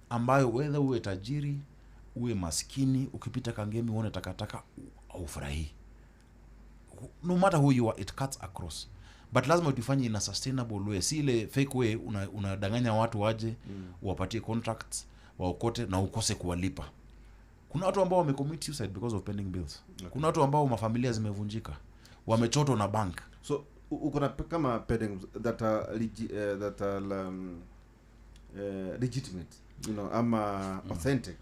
ambayo whether uwe tajiri uwe maskini, ukipita Kangemi uone takataka haufurahii. No matter who you are, it cuts across. But lazima tufanye in a sustainable way. Si ile fake way unadanganya watu waje, uwapatie contracts, waokote na ukose kuwalipa. Kuna watu ambao wamecommit suicide because of pending bills. Okay. Kuna watu ambao mafamilia zimevunjika, wamechotwa na bank. So uko na kama pending that are legitimate, you know, ama authentic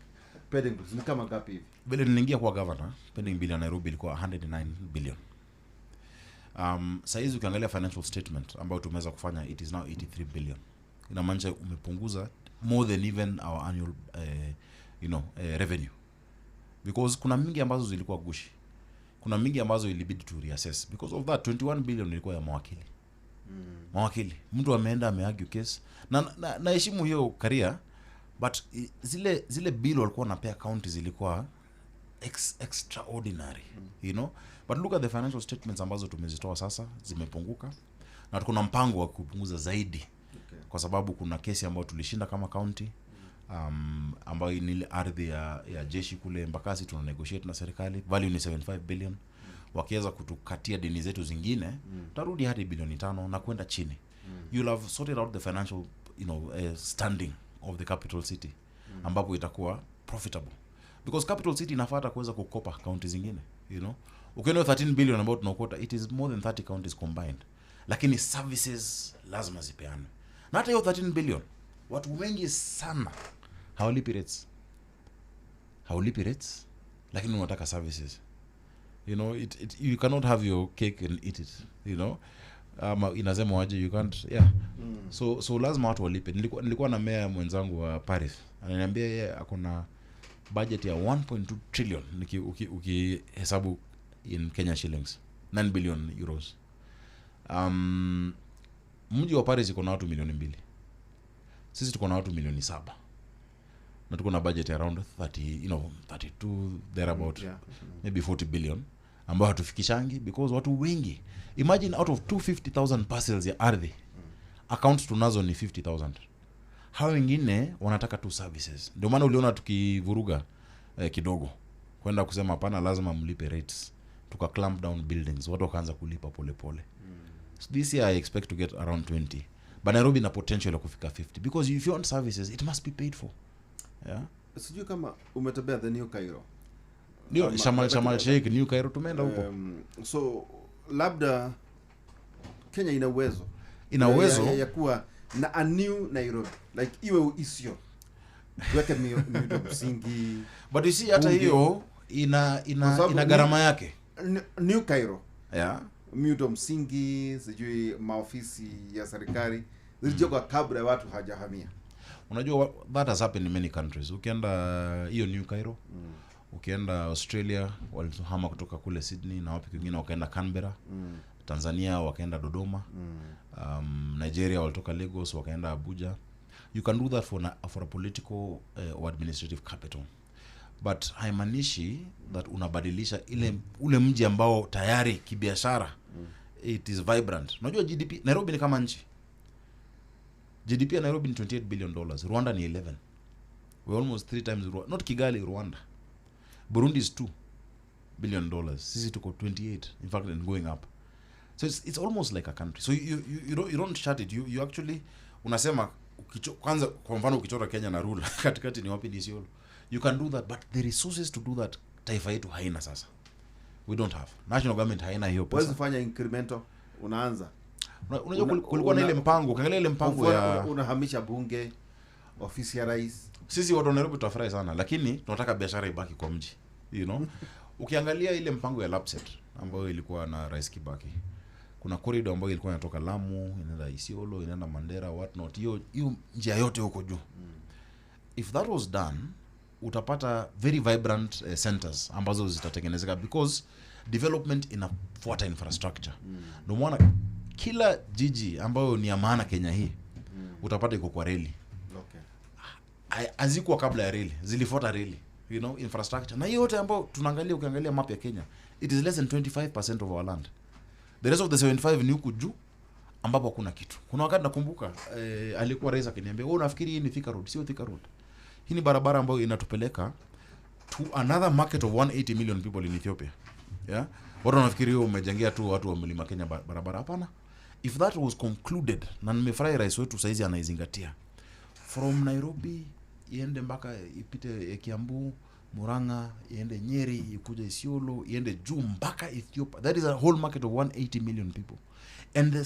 pending bills ni kama ngapi hivi? Vile niliingia kwa governor, pending bill ya Nairobi ilikuwa 109 billion. Saizi ukiangalia financial statement ambayo tumeweza kufanya, it is now 83 billion. Inamaanisha umepunguza more than even our annual revenue. Because kuna mingi ambazo zilikuwa gushi. Kuna mingi ambazo ilibidi to reassess. Because of that 21 billion ilikuwa ya mawakili. Mawakili. Mtu ameenda ameargue case. Na naheshimu hiyo career, but zile bill walikuwa wanapea county zilikuwa extraordinary, you know. But look at the financial statements ambazo tumezitoa sasa, zimepunguka, na tuko na mpango wa kupunguza zaidi. Kwa sababu kuna kesi ambayo tulishinda kama county, ambayo ni ile ardhi ya jeshi kule Embakasi, tuna negotiate na serikali, value ni 75 billion. Wakiweza kutukatia deni zetu zingine, tarudi hadi bilioni 5 na kwenda chini. You'll have sorted out the financial, you know, standing of the capital city, ambapo itakuwa profitable, because capital city inafuata kuweza kukopa county zingine, you know. Ukiona 13 billion ambayo tunaokota, it is more than 30 counties combined, lakini services lazima zipeanwe. Na hata hiyo 13 billion, watu wengi sana hawalipi rates, haulipi rates, lakini unataka services. You know, it you cannot have your cake and eat it, you know. Inasema aje, you can't, yeah. So lazima watu walipe. Nilikuwa na mayor mwenzangu wa Paris, ananiambia yeye ako na budget ya 1.2 trillion, ukihesabu in Kenya shillings, 9 billion euros. Mji wa Paris iko na watu milioni 2. Sisi tuko na watu milioni 7. Na tuko na budget around 30, you know, 32 thereabout, maybe 40 billion, ambao hatufikishangi because watu wengi. Imagine out of 250,000 parcels ya ardhi, accounts tunazo ni 50,000. Hao wengine wanataka tu services. Ndio maana uliona tukivuruga kidogo kwenda kusema hapana, lazima mlipe rates. Tuka clamp down buildings, watu wakaanza kulipa pole pole. So this year I expect to get around 20. But Nairobi na potential ya kufika 50, because if you want services it must be paid for. Yeah. Sijui kama umetembea the New Cairo. Ndio, Shamal Sheikh, New Cairo tumeenda huko. So labda Kenya ina uwezo. Ina uwezo ya kuwa na a new Nairobi, like iwe isio. Tuweke miundo msingi. But you see hata hiyo ina gharama yake. New Cairo. Yeah. Miundo msingi, sijui maofisi ya serikali zilijengwa kabla watu hajahamia. Unajua that has happened in many countries. Ukienda hiyo New Cairo, ukienda Australia walihama kutoka kule Sydney na wapi kwingine wakaenda Canberra. Tanzania wakaenda Dodoma. Nigeria walitoka Lagos wakaenda Abuja. You can do that for a political or administrative capital. But haimaanishi that unabadilisha ule mji ambao tayari kibiashara it is vibrant. Unajua GDP Nairobi ni kama nchi. GDP ya Nairobi ni $28 billion. Rwanda ni 11. We're almost 3 times Rwanda. Not Kigali, Rwanda. Burundi is $2 billion. Sisi tuko 28, in fact, and going up. So it's almost like a country. So you don't shut it. You actually unasema kwanza kwa mfano ukichora Kenya na rula katikati ni wapi, ni Isiolo. You can do that, but the resources to do that taifa yetu haina sasa. We don't have. National government haina hiyo pesa. Wewe fanya incremental, unaanza. Unajua kulikuwa na ile mpango, ukiangalia ile mpango ya unahamisha bunge, ofisi ya rais. Sisi watu wa Nairobi tutafurahi sana, lakini tunataka biashara ibaki kwa mji, you know. Ukiangalia ile mpango ya Lapset ambayo ilikuwa na Rais Kibaki, kuna corridor ambayo ilikuwa inatoka Lamu, inaenda Isiolo, inaenda Mandera, what not. Hiyo njia yote huko juu. If that was done, utapata very vibrant centers ambazo zitatengenezeka, because development inafuata infrastructure. Ndio maana kila jiji ambayo ni ya maana Kenya hii utapata iko kwa reli. Okay. Hazikuwa kabla ya reli, zilifuata reli, you know, infrastructure. Na hiyo yote ambayo tunaangalia, ukiangalia map ya Kenya, it is less than 25% of our land. The rest of the 75 ni huku juu ambapo hakuna kitu. Kuna wakati nakumbuka alikuwa rais akiniambia, "Wewe unafikiri hii ni Thika Road?" Sio Thika Road. Hii ni barabara ambayo inatupeleka to another market of 180 million people in Ethiopia. Yeah? Watu wanafikiri hiyo umejengea tu watu wa Mlima Kenya barabara. Hapana. If that was concluded, na nimefurahi rais wetu saizi anaizingatia. From Nairobi iende mpaka ipite Kiambu, Murang'a, iende Nyeri, ikuje Isiolo, iende juu mpaka Ethiopia. That is a whole market of 180 million people. And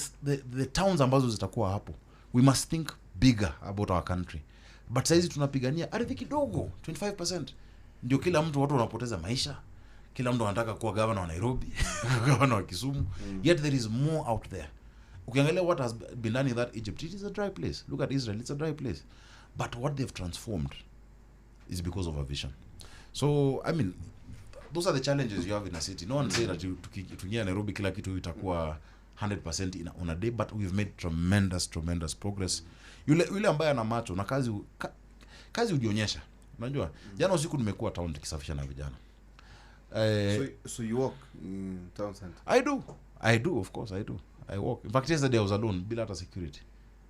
the towns ambazo zitakuwa hapo, we must think bigger about our country. But saizi tunapigania ardhi kidogo, 25%. Ndio kila mtu, watu wanapoteza maisha. Kila mtu anataka kuwa governor wa Nairobi, governor wa Kisumu. Yet there is more out there. Ukiangalia what has been done in that Egypt, it is a dry place. Look at Israel, it's a dry place. But what they've transformed is because of a vision. So, I mean, those are the challenges you have in a city. No one say that tukiingia Nairobi kila kitu itakuwa 100% on a day, but we've made tremendous, tremendous progress. Yule ambaye ana macho na kazi hujionyesha. Unajua, jana usiku nimekuwa town tukisafisha na vijana. So you walk in town center? I do, of course I do. I walk. In fact, yesterday I was alone bila hata security.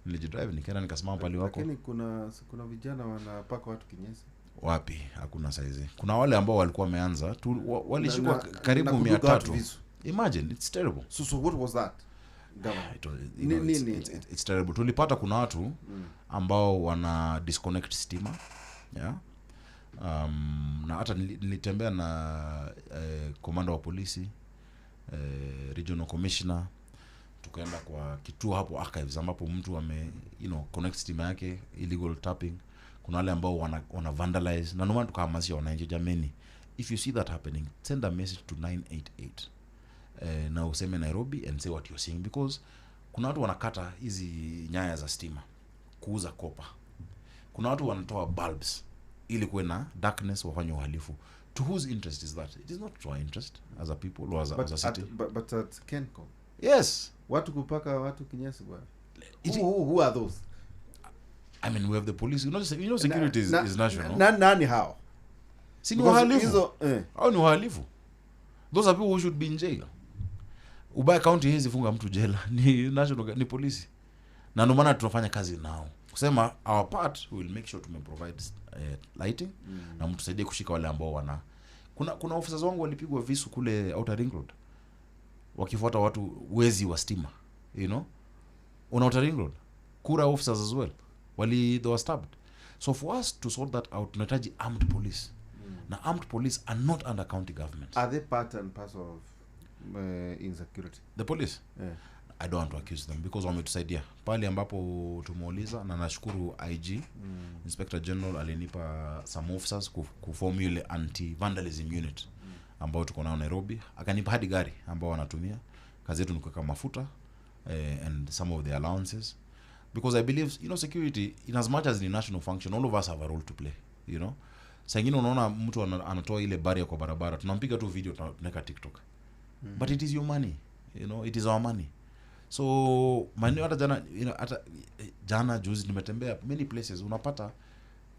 Nilijidrive nikaenda nikasimama pale wako. Lakini kuna vijana wanapaka watu kinyesi. Wapi? Hakuna saizi. Kuna wale ambao walikuwa wameanza walishikwa karibu 300. Imagine, it's terrible. So what was that? It's terrible. Tulipata kuna watu ambao wana disconnect stima. Yeah. Na hata nilitembea na commander wa polisi, regional commissioner, tukaenda kwa kituo hapo archives ambapo mtu ame connect stima yake, illegal tapping. Kuna wale ambao wana vandalize, na ndio tukahamasisha wananchi, jameni, if you see that happening, send a message to 988 na useme Nairobi and say what you're seeing, because kuna watu wanakata hizi nyaya za stima kuuza kopa. Kuna watu wanatoa bulbs ili kuwe na darkness wafanye uhalifu. To whose interest is that? It is not to our interest as a people or as a city. But at Kencom. Yes. Watu kupaka watu kinyesi bwana. Who are those? I mean, we have the police. You know security is national. Nani hao? Si ni wahalifu. Hao ni wahalifu. Those are people who should be in jail. Ubaya county hizi funga mtu jela. Ni national, ni polisi. Na ndio maana tunafanya kazi nao. Kusema our part, we will make sure to provide lighting na mtusaidie kushika wale ambao wana. Kuna officers wangu walipigwa visu kule Outer Ring Road wakifuata watu wezi wa stima, on Outer Ring Road. Kura officers as well. They were stabbed. So for us to sort that out, tunahitaji armed police. Na armed police are not under county government. Are they part and parcel of insecurity? The police? Yeah. I don't want to accuse them because wametusaidia pale ambapo tumeuliza, na nashukuru IG Inspector General alinipa some officers kuform ile anti vandalism unit ambao tuko nao Nairobi. Akanipa hadi gari ambao wanatumia. Kazi yetu ni kuweka mafuta and some of the allowances, because I believe security, in as much as the national function, all of us have a role to play. Saa ingine unaona mtu anatoa ile barrier kwa barabara, tunampiga tu video tunaweka TikTok. But it is your money, it is our money. So maeneo hata jana, hata jana juzi nimetembea many places, unapata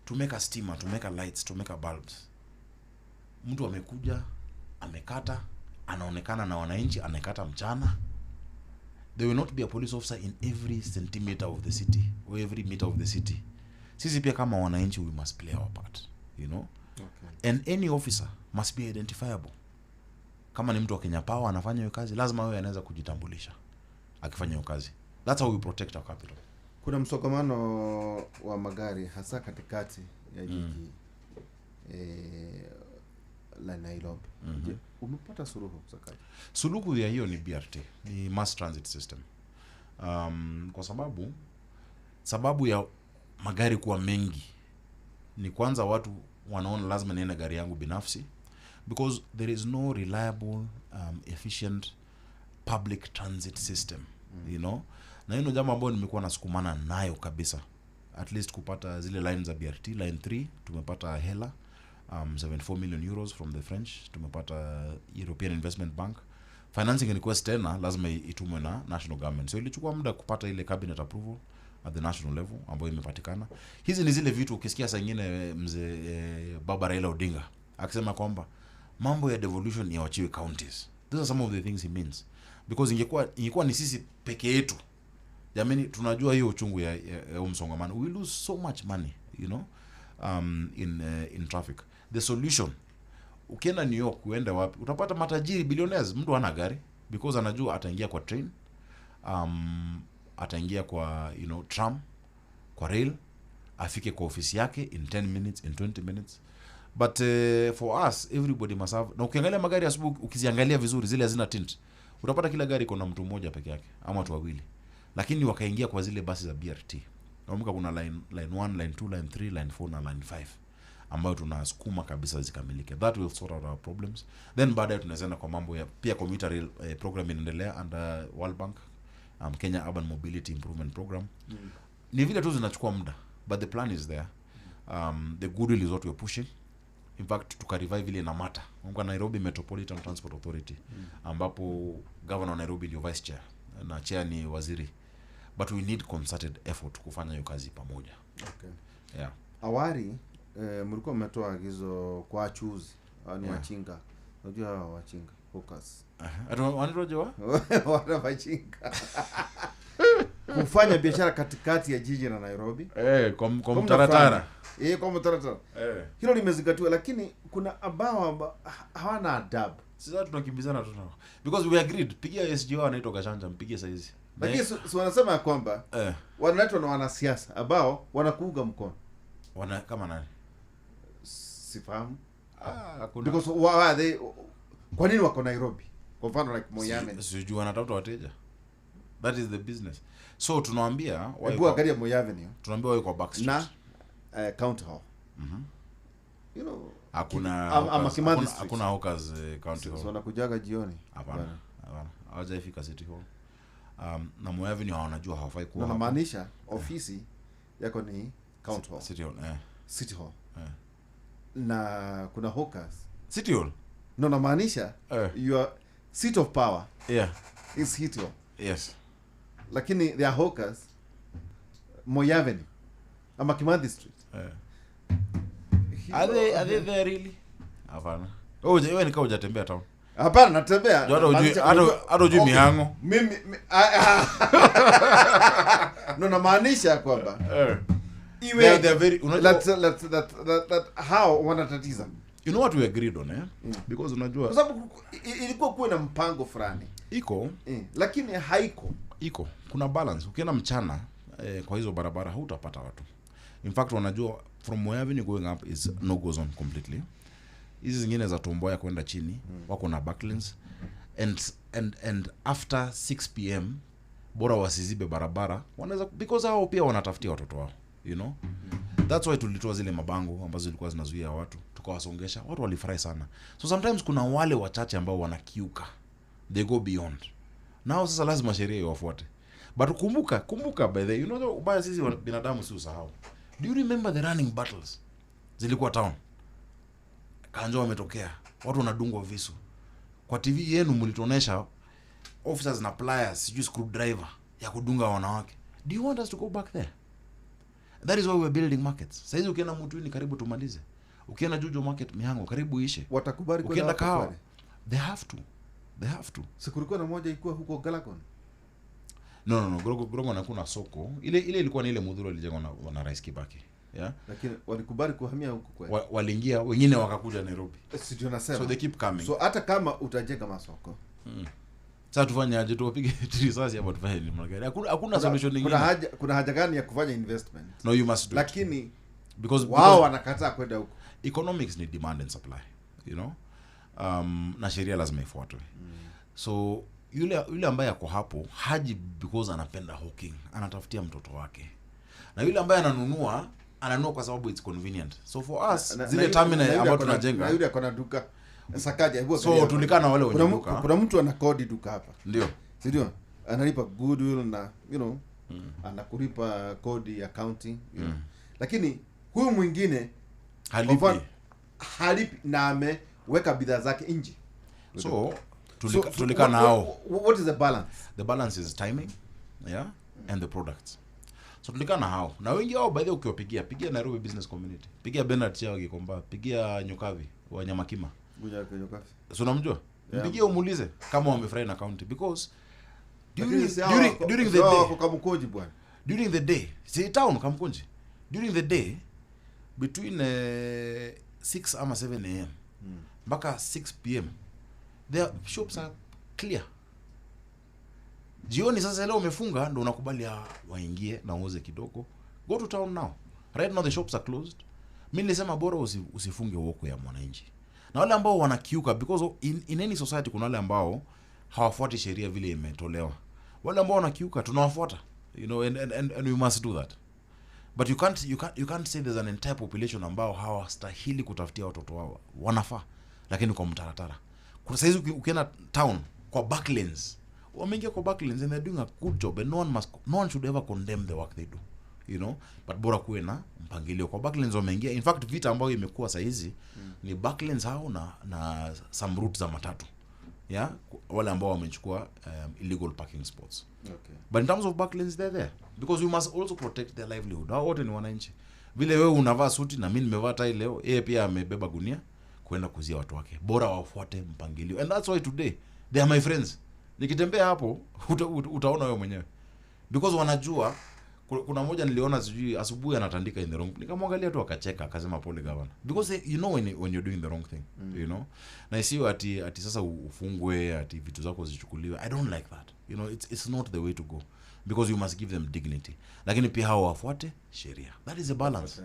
tumeka stima, tumeka lights, tumeka bulbs. Mtu amekuja, amekata, anaonekana na wananchi, anakata mchana. There will not be a police officer in every centimeter of the city or every meter of the city. Sisi pia kama wananchi, we must play our part, Okay. And any officer must be identifiable. Kama ni mtu wa Kenya Power anafanya hiyo kazi, lazima wewe anaweza kujitambulisha akifanya hiyo kazi. That's how we protect our capital. Kuna msongamano wa magari hasa katikati ya jiji la Nairobi. Je, umepata suluhu Sakaja? Suluhu ya hiyo ni BRT, ni mass transit system. Kwa sababu ya magari kuwa mengi ni kwanza watu wanaona lazima niende gari yangu binafsi, because there is no reliable efficient public transit system. Na hiyo jambo ambalo nimekuwa nasukumana nayo kabisa, at least kupata zile lines za BRT. Line 3 tumepata hela 74 million euros from the French, tumepata European Investment Bank financing request, tena lazima itumwe na national government, so ilichukua muda kupata ile cabinet approval at the national level ambayo imepatikana. Hizi ni zile vitu ukisikia saa nyingine mzee Baba Raila Odinga akisema kwamba mambo ya devolution yawachiwe counties. These are some of the things he means, because ingekuwa ni sisi peke yetu, jamani, tunajua hiyo uchungu ya msongamano. We lose so much money in traffic. The solution, ukienda New York, uende wapi, utapata matajiri billionaires, mtu hana gari because anajua ataingia kwa train, ataingia kwa tram, kwa rail, afike kwa ofisi yake in 10 minutes, in 20 minutes. But for us, everybody must have. Na ukiangalia magari asubuhi, ukiziangalia vizuri zile hazina tint, utapata kila gari kuna mtu mmoja peke yake ama watu wawili. Lakini wakaingia kwa zile basi za BRT. Nakumbuka kuna line 1, line 2, line 3, line 4 na line 5 ambayo tunasukuma kabisa zikamilike. That will sort out our problems. Then baadaye tunaweza kwa mambo ya pia commuter rail program inaendelea under World Bank, Kenya Urban Mobility Improvement Program. Ni vile tu zinachukua muda, but the plan is there. The goodwill is what we are pushing. In fact, tukarevive ile NAMATA, Nairobi Metropolitan Transport Authority, ambapo governor wa Nairobi ndio vice chair na chair ni waziri. But we need concerted effort kufanya hiyo kazi pamoja. Okay. Yeah. Awali mlikuwa mmetoa agizo kwa wachuuzi ni wachinga Unajua hawa wachinga hawkers. Wanaitwaje wa? Wana wachinga. Kufanya biashara katikati ya jiji la Nairobi. Kwa mtaratara. Kwa mtaratara. Hilo limezingatiwa, lakini kuna ambao hawana adabu. Sasa tunakimbizana tu nao. Because we agreed, pigia SG wao anaitwa Gachanja, mpigie saa hizi. Lakini si wanasema kwamba wanaletwa na wanasiasa ambao wanakuunga mkono. Wana kama nani? Sifahamu. Hakuna. Because why are they, kwa nini wako Nairobi? Kwa mfano like Moyame. Sijui wanatafuta wateja. That is the business. So tunawaambia hebu angalia Moi Avenue. Tunaambia wao kwa back street. Na County Hall. You know, hakuna hakuna hawkers County Hall. So wanakujaga jioni. Hapana. Hawajaifika City Hall. Na Moi Avenue wanajua hawafai kuwa. Na maanisha ofisi yako ni County Hall. City Hall, City Hall. Na kuna hawkers. City Hall. No, na maanisha your seat of power. Yeah. Is City Hall. Yes. Lakini there are hawkers Moi Avenue ama Kimathi Street. Are they there really? Hapana. Wewe ni kama hujatembea town. Hapana, natembea. Hata hujui mihango. Mimi no, na maanisha kwamba iwe they are very that how wanatatiza. You know what we agreed on, Because unajua kwa sababu ilikuwa kuwe na mpango fulani. Iko. Lakini haiko. Iko. Kuna balance. Ukienda mchana kwa hizo barabara hutapata watu. In fact wanajua from Moi Avenue going up is no go zone completely. Hizi zingine za Tomboya kwenda chini wako na backlanes and after 6 p.m. bora wasizibe barabara wanaweza, because hao pia wanatafutia watoto wao, you know. That's why tulitoa zile mabango ambazo zilikuwa zinazuia watu, tukawasongesha, watu walifurahi sana. So sometimes kuna wale wachache ambao wanakiuka, they go beyond. Nao sasa lazima sheria iwafuate. But kumbuka by the way, you know, ubaya sisi binadamu si usahau. Do you remember the running battles zilikuwa town? Kanjo wametokea, watu wanadungwa visu. Kwa TV yenu mlituonesha officers na pliers, sijui screwdriver ya kudunga wanawake. Do you want us to go back there? That is why we're building markets. Saizi ukienda Mutuini karibu tumalize. Ukienda Juju market Mihango karibu ishe. Watakubali kwenda Kahawa. They have to. They have to. Sikulikuwa na moja ilikuwa huko Galagon. No, Grogon hakuna soko. Ile ilikuwa ni ile Mudhuru ilijengwa na Rais Kibaki. Yeah. Lakini walikubali kuhamia huko kweli. Waliingia wengine wakakuja Nairobi. Sio nasema. So they keep coming. So hata kama utajenga masoko. Sasa tufanye aje? Tupige risasi hapo tufanye nini? Hakuna solution nyingine. Kuna haja gani ya kufanya investment? No, you must do. Lakini because wao wanakataa kwenda huko. Economics ni demand and supply, you know. Na sheria lazima ifuatwe. So yule ambaye ako hapo haji because anapenda hawking, anatafutia mtoto wake. Na yule ambaye ananunua kwa sababu it's convenient. So for us zile terminal ambayo tunajenga, na yule akona duka Sakaja, hebu so tulikana wale wenye duka. Kuna mtu anakodi duka hapa. Ndio. Si ndio? Analipa goodwill na you know, anakulipa kodi ya county, you know. Lakini huyu mwingine halipi na ameweka bidhaa zake nje. So tulikana nao. What is the balance? The balance is timing, yeah, and the products. So tulikana hao. Na wengi wao by the way ukiwapigia, pigia Nairobi Business Community, pigia Bernard Chia wa Gikomba, pigia Nyokavi wa Nyamakima. Nyokavi. So unamjua? Mpigie umuulize kama wamefurahi na county, because during the day Kamkunji bwana. During the day, si town Kamkunji. During the day between 6 ama 7 am mpaka 6 pm their shops are clear. Jioni sasa leo umefunga ndio unakubali waingie na uuze kidogo. Go to town now. Right now the shops are closed. Mimi nilisema bora usifunge woko ya mwananchi. Na wale ambao wanakiuka, because in any society kuna wale ambao hawafuati sheria vile imetolewa. Wale ambao wanakiuka tunawafuata. You know, and we must do that. But you can't say there's an entire population ambao hawastahili kutafutia watoto wao. Wanafaa, lakini kwa mtaratara. Kwa saizi ukienda town kwa backlanes, wameingia kwa backlanes and they're doing a good job, and no one should ever condemn the work they do, you know. But bora kuwe na mpangilio. Kwa backlanes wameingia. In fact vita ambayo imekuwa saizi ni backlanes hao na some routes za matatu. Yeah, wale ambao wamechukua illegal parking spots. Okay. But in terms of backlanes they're there because we must also protect their livelihood. Hao wote ni wananchi. Vile wewe unavaa suti na mimi nimevaa tai leo, yeye pia amebeba gunia. Kuenda kuzia watu wake, bora wafuate mpangilio. And that's why today they are my friends. Nikitembea hapo utaona wewe mwenyewe, because wanajua. Kuna moja niliona sijui asubuhi anatandika in the wrong, nikamwangalia tu akacheka, akasema, "Pole, governor," because you know when you're doing the wrong thing. Na isiyo ati sasa ufungwe, ati vitu zako zichukuliwe. I don't like that. It's not the way to go, because you must give them dignity, lakini pia hao wafuate sheria. That is a balance.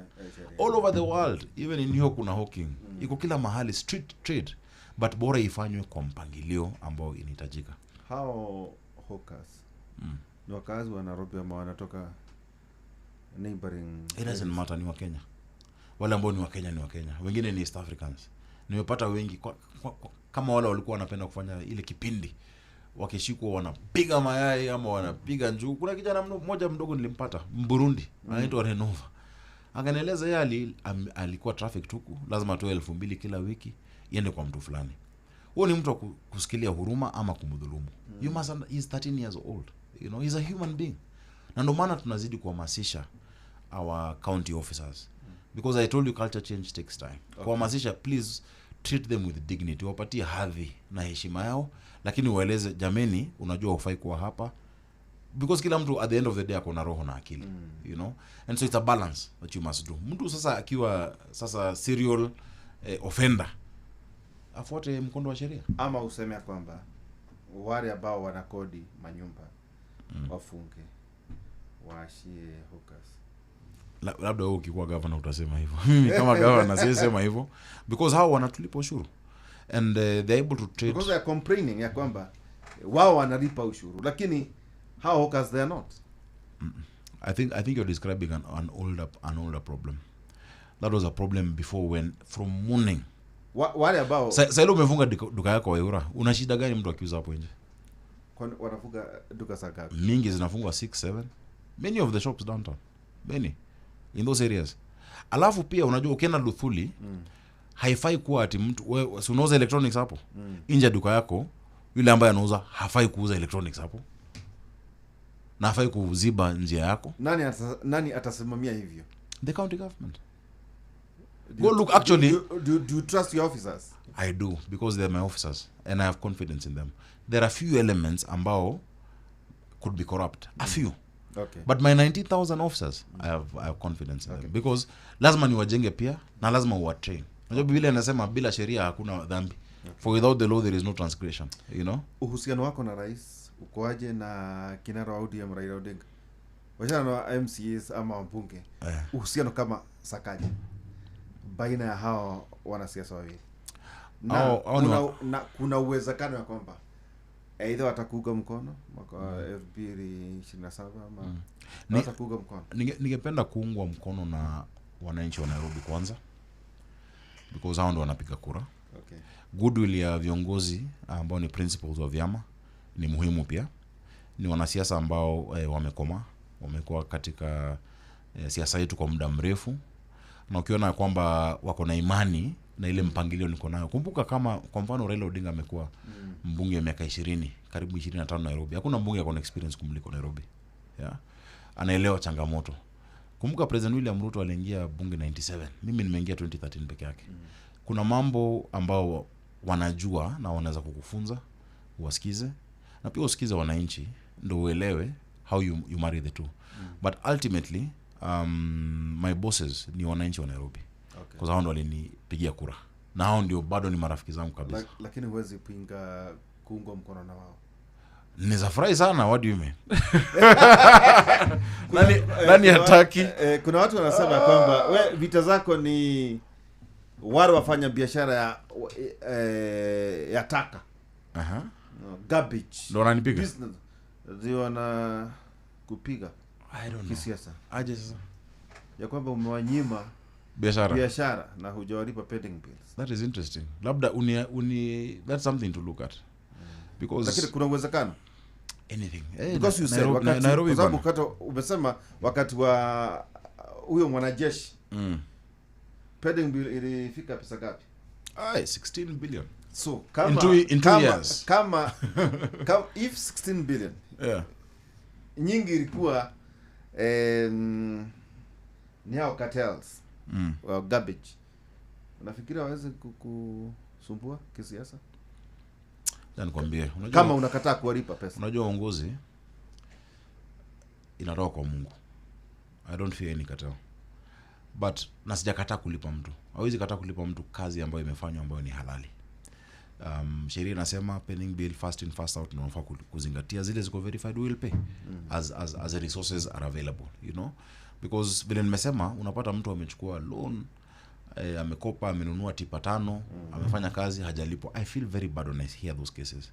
All over the world, even in New York kuna hawking, iko kila mahali, street trade, but bora ifanywe kwa mpangilio ambao inahitajika. Hao hawkers ni wakazi wa Nairobi ama wanatoka neighboring? It doesn't matter, ni Wakenya. Wale ambao ni Wakenya ni Wakenya, wengine ni East Africans. Nimepata wengi kama wale walikuwa wanapenda kufanya ile kipindi wakishikwa wanapiga mayai ama wanapiga njugu. Kuna kijana mmoja mdogo nilimpata, Mburundi, anaitwa Renova, akanieleza yeye alikuwa traffic tuku, lazima atoe 2,000 kila wiki iende kwa mtu fulani. Huo ni mtu wa kusikilia huruma ama kumdhulumu? You must he's 13 years old. He's a human being. Na ndio maana tunazidi kuhamasisha our county officers, because I told you culture change takes time. Kuhamasisha, please treat them with dignity, wapatie hadhi na heshima yao, lakini ueleze, "Jameni, unajua hufai kuwa hapa," because kila mtu at the end of the day ako na roho na akili. And so it's a balance that you must do. Mtu sasa akiwa sasa serial offender, afuate mkondo wa sheria. Ama useme ya kwamba wale ambao wanakodi manyumba wafunge, waashie hawkers? Labda wewe ukikuwa governor utasema hivyo. Mimi kama governor siwezi sema hivyo, because hao wanatulipa ushuru and they're able to trade. Because they are complaining ya kwamba wao wanalipa ushuru, lakini hao hawkers, they are not. I think you're describing an older problem. That was a problem before, when from morning Wale ambao Sa ile umefunga duka yako, Waihura, una shida gani mtu akiuza hapo nje? Kwani wanafunga duka saa ngapi? Mingi zinafungwa 6, 7, many of the shops downtown, many in those areas. Alafu pia unajua ukienda Luthuli, haifai kuwa ati mtu, wewe si unauza electronics hapo nje ya duka yako, yule ambaye anauza hafai kuuza electronics hapo na hafai kuziba njia yako. Nani atasimamia hivyo? The county government. Do Go look, actually- Do you trust your officers? I do, because they're my officers and I have confidence in them. There are few elements ambao could be corrupt, a few. But my 19,000 officers, I have confidence in them, because lazima niwajenge pia na lazima uwatrain. Unajua Biblia inasema bila sheria hakuna dhambi. For without the law there is no transgression. Uhusiano wako na rais ukoaje, na kinara wa ODM Raila Odinga? Wachana na MCAs ama wabunge. Uhusiano kama Sakaja baina ya hawa wanasiasa wawili, na Hao ni kuna uwezekano ya kwamba aidha watakuunga mkono mwaka wa 2027 ama watakuunga mkono? Ningependa kuungwa mkono na wananchi wa Nairobi kwanza, because hao ndo wanapiga kura. Goodwill ya viongozi ambao ni principals wa vyama ni muhimu pia. Ni wanasiasa ambao wamekoma, wamekuwa katika siasa yetu kwa muda mrefu, na ukiona kwamba wako na imani na ile mpangilio niko nayo. Kumbuka kama kwa mfano Raila Odinga amekuwa mbunge miaka 20, karibu 25 Nairobi. Hakuna mbunge ako na experience kumliko Nairobi, yeah? Anaelewa changamoto. Kumbuka President William Ruto aliingia bunge 97, mimi nimeingia 2013 peke yake. Kuna mambo ambao wanajua na wanaweza kukufunza, uwasikize, na pia usikize wananchi ndo uelewe how you marry the two. But ultimately, my bosses ni wananchi wa Nairobi, kwa sababu hao ndo walinipigia kura na hao ndio bado ni marafiki zangu kabisa. Lakini huwezi pinga kuungwa mkono na wao? Nitafurahi sana, what do you mean? Nani hataki? Kuna watu wanasema ya kwamba we vita zako ni wale wafanya biashara ya taka, no, garbage Ndo wananipiga? business, ndio wana kupiga I don't know. kisiasa. Aje sasa? Ya kwamba umewanyima biashara, biashara na hujawalipa pending bills. That is interesting. Labda uni that's something to look at, because Lakini kuna uwezekano anything, because you said Nairobi, wakati, Nairobi kwa sababu bana. wakati umesema wakati wa huyo mwanajeshi, pending bill ilifika pesa ngapi? Aye, 16 billion. So kama In two kama, years. kama if 16 billion nyingi ilikuwa ni hao cartels wa garbage. Unafikiri hawezi kukusumbua kisiasa? Nikwambie, unajua kama unakataa kuwalipa pesa. Unajua uongozi inatoka kwa Mungu. I don't fear any cartel. But na sijakataa kulipa mtu. Hawezi kataa kulipa mtu kazi ambayo imefanywa ambayo ni halali. Sheria inasema pending bill first in first out, na unafaa kuzingatia zile ziko verified, we will pay as the resources are available, you know, because vile nimesema unapata mtu amechukua loan, amekopa, amenunua tipa 5, amefanya kazi hajalipwa. I feel very bad when I hear those cases.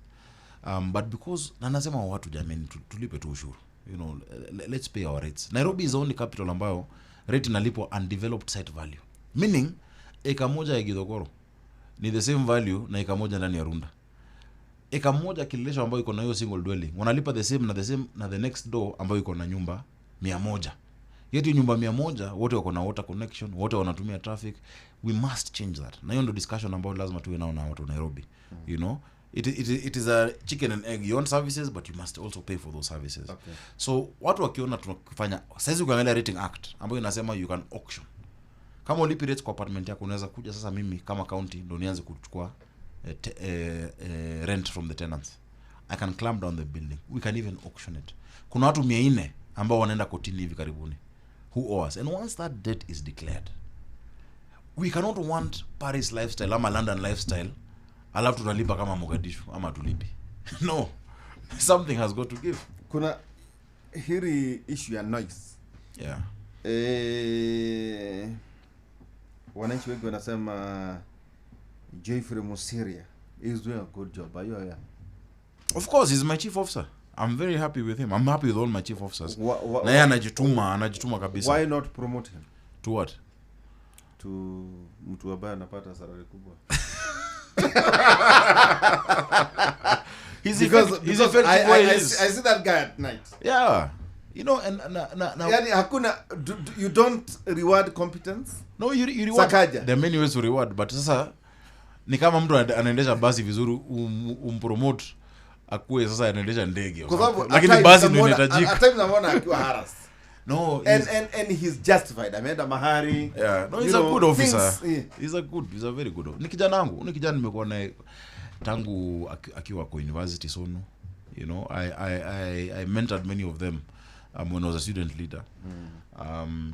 But because na nasema watu jameni, tulipe tu ushuru, you know, let's pay our rates. Nairobi is the only capital ambayo rate inalipwa undeveloped site value, meaning eka moja ya Githogoro ni the same value na eka moja ndani ya Runda. Eka moja Kileleshwa ambayo iko na hiyo single dwelling wanalipa the same na the same na the next door ambayo iko na nyumba 100. Yet nyumba 100 wote wako na water connection, wote wanatumia traffic. We must change that. Na hiyo ndio discussion ambayo lazima tuwe nao na watu wa Nairobi. You know, it is a chicken and egg. You want services but you must also pay for those services. Okay. So watu wakiona tunafanya saizi, ukiangalia Rating Act ambayo inasema you can auction. Kama ulipi rates kwa apartment yako unaweza kuja sasa mimi kama county ndo nianze kuchukua rent from the tenants. I can clamp down the building. We can even auction it. Kuna watu 400 ambao wanaenda kotini hivi karibuni who owe us. And once that debt is declared, we cannot want Paris lifestyle ama London lifestyle alafu tunalipa kama Mogadishu ama tulipi. No. Something has got to give. Kuna hili issue ya noise. Yeah. Wananchi wengi wanasema Geoffrey Mosiria is doing a good job. Are you aware? Of course, he's my chief officer. I'm very happy with him. I'm happy with all my chief officers. Na yeye anajituma kabisa. Why not promote him? To what? To mtu ambaye anapata salary kubwa. He's effective. I see that guy at night. Yeah. You know, and na yani hakuna you don't reward competence. No, you reward. Sakaja. There are many ways to reward, but sasa ni kama mtu anaendesha basi vizuri umpromote akuwe sasa anaendesha ndege. Lakini basi ndio inahitajika. At times namuona akiwa harass. No, and he's justified. Ameenda mahari. Yeah, no, he's a good officer. He's a very good officer. Ni kijana wangu, ni kijana nimekuwa naye tangu akiwa kwa university Sonu. You know, I mentored many of them when I was a student leader.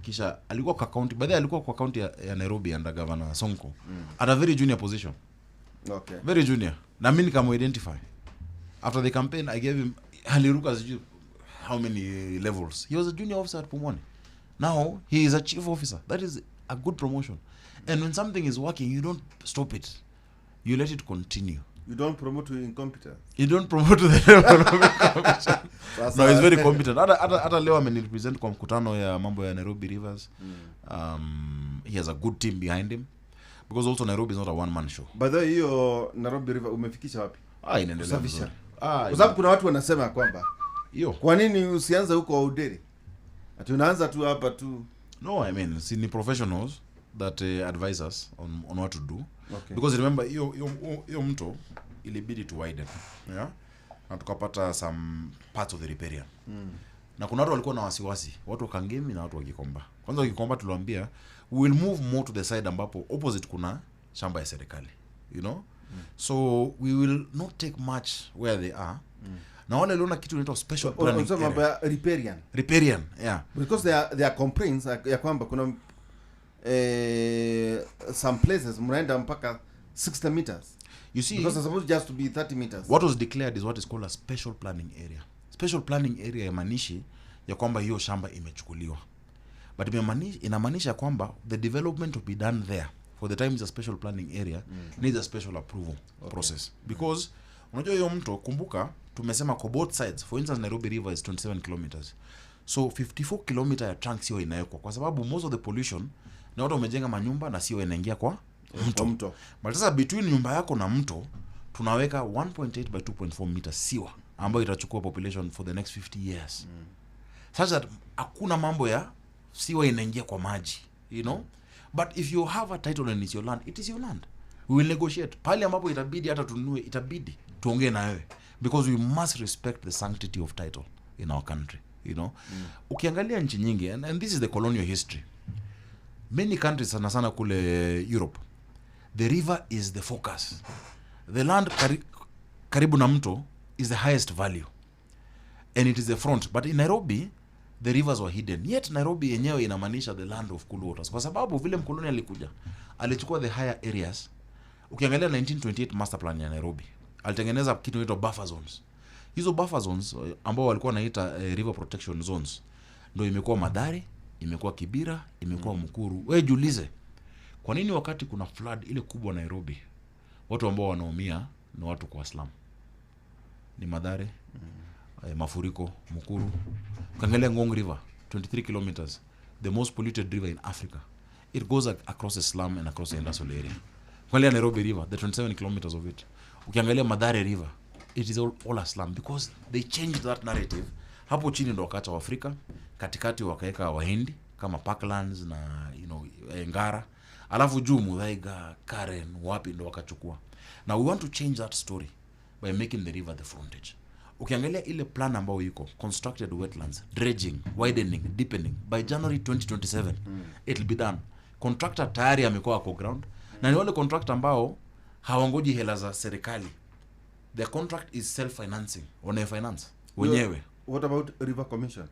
Kisha alikuwa kwa county, by the way alikuwa kwa county ya Nairobi under Governor Sonko. At a very junior position. Okay. Very junior. Na mimi nikamu-identify. After the campaign I gave him, aliruka sijui how many levels. He was a junior officer at Pumwani. Now he is a chief officer. That is a good promotion. And when something is working, you don't stop it. You let it continue. You don't promote to incompetence. You don't promote to the level of incompetence. No, he's very competent. Hata leo amenirepresent kwa mkutano ya mambo ya Nairobi Rivers. He has a good team behind him. Because also Nairobi is not a one man show. By the way, hiyo Nairobi River umefikisha wapi? Inaendelea vizuri. Kwa sababu kuna watu wanasema kwamba hiyo, kwa nini usianze huko Auderi? Ati unaanza tu hapa tu. No, I mean, see, ni professionals that advise us on what to do. Okay. Because remember hiyo mto ilibidi to widen. Yeah? Na tukapata some parts of the riparian. Na kuna watu walikuwa na wasiwasi, watu wa Kangemi na watu wa Gikomba. Kwanza Gikomba tuliwaambia we will move more to the side ambapo opposite kuna shamba ya serikali, you know? So we will not take much where they are. Na wale waliona kitu inaitwa special planning area. Riparian. Riparian, yeah. Because there are complaints ya kwamba kuna some places mnaenda mpaka 60 meters. You see, because it's supposed just to be 30 meters. What was declared is what is called a special planning area. Special planning area imaanishi ya kwamba hiyo shamba imechukuliwa. But inamaanisha kwamba the development to be done there for the time is a special planning area needs a special approval process. Because unajua hiyo mto, kumbuka tumesema kwa both sides. For instance, Nairobi River is 27 kilometers. So 54 kilometer ya trunk sio inawekwa kwa sababu most of the pollution na watu wamejenga manyumba na sio inaingia kwa mto. But sasa between nyumba yako na mto tunaweka 1.8 by 2.4 meters sewer ambayo itachukua population for the next 50 years. Such that hakuna mambo ya sewer inaingia kwa maji, you know? But if you have a title and it's your land, it is your land. We will negotiate. Pale ambapo itabidi hata tununue, itabidi tuongee na wewe because we must respect the sanctity of title in our country, you know? Ukiangalia nchi nyingi, and this is the colonial history. Many countries sana sana kule Europe, The river is the focus. The land karibu na mto is the highest value. And it is the front. But in Nairobi, the rivers were hidden. Yet Nairobi yenyewe inamaanisha the land of cool waters. Kwa sababu vile mkoloni alikuja, alichukua the higher areas. Ukiangalia 1928 master plan ya Nairobi, alitengeneza kitu inaitwa buffer zones. Hizo buffer zones ambao walikuwa wanaita river protection zones, ndio imekuwa Mathare, imekuwa Kibera, imekuwa Mukuru. Wewe jiulize, kwa nini wakati kuna flood ile kubwa Nairobi, watu ambao wanaumia ni watu kwa slum? Ni Mathare, mafuriko, Mukuru. Ukiangalia Ngong River, 23 kilometers, the most polluted river in Africa. It goes across the slum and across the industrial area. Ukiangalia Nairobi River, the 27 kilometers of it. Ukiangalia Mathare River, it is all a slum because they changed that narrative. Hapo chini ndo wakaacha Waafrika, katikati wakaweka Wahindi kama Parklands na Ngara. Alafu juu Muthaiga, Karen, wapi ndo wakachukua. Now we want to change that story by making the river the frontage. Ukiangalia ile plan ambayo iko, constructed wetlands, dredging, widening, deepening, by January 2027 it will be done. Contractor tayari amekuwa kwa ground, na ni wale contractor ambao hawangoji hela za serikali. Their contract is self-financing, wana finance wenyewe. What about River Commission?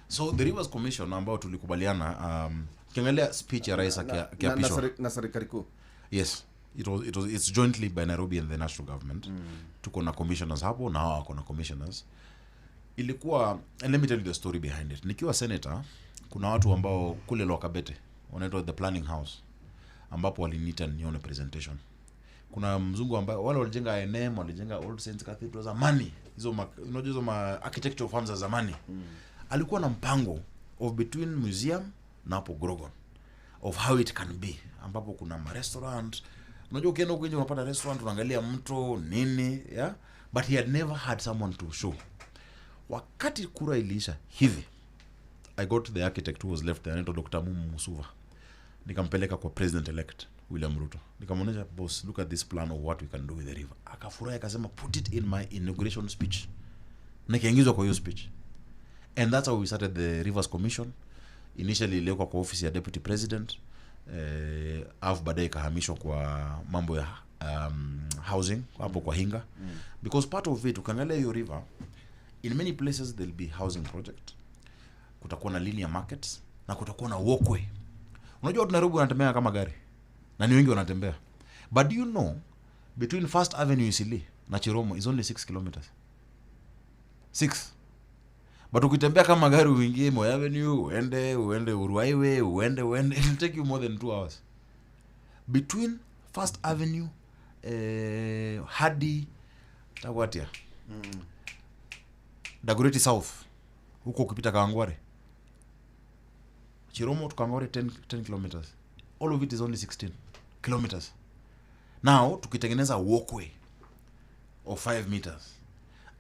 So the Rivers Commission ambao tulikubaliana, ukiangalia speech ya rais akiapishwa na serikali kuu. Yes, it's jointly by Nairobi and the national government. Tuko na commissioners hapo na hao wako na commissioners. Ilikuwa, and let me tell you the story behind it. Nikiwa senator, kuna watu ambao kule Lokabete wanaitwa the planning house, ambapo waliniita nione presentation. Kuna mzungu ambaye wale walijenga INM, walijenga Old Saints Cathedral zamani, hizo unajua hizo architectural firms za zamani. Alikuwa na mpango of between museum na hapo Grogon of how it can be, ambapo kuna ma restaurant. Unajua ukienda huko nje unapata restaurant, unaangalia mto nini, yeah? But he had never had someone to show. Wakati kura iliisha hivi, I got the architect who was left there, anaitwa Dr. Mumu Musuva. Nikampeleka kwa president elect William Ruto. Nikamwonyesha, boss, look at this plan of what we can do with the river. Akafurahi akasema, put it in my inauguration speech. Nikaingizwa kwa hiyo speech. And that's how we started the Rivers Commission. Initially iliwekwa kwa office ya deputy president, alafu baadaye ikahamishwa kwa mambo ya housing hapo kwa Hinga. Because part of it, ukiangalia hiyo river, in many places there'll be housing project. Kutakuwa na linear markets na kutakuwa na walkway. Unajua watu Nairobi wanatembea kama gari. Na ni wengi wanatembea. But do you know, between First Avenue Isili na Chiromo is only 6 kilometers. 6. But ukitembea kama gari uingie Moi Avenue, uende Uhuru Highway, uende, it'll take you more than 2 hours. Between First Avenue, hadi Tawatia. Dagoretti South. Huko ukipita Kawangware. Chiromo to Kawangware 10 kilometers. All of it is only 16 kilometers. Now tukitengeneza walkway of 5 meters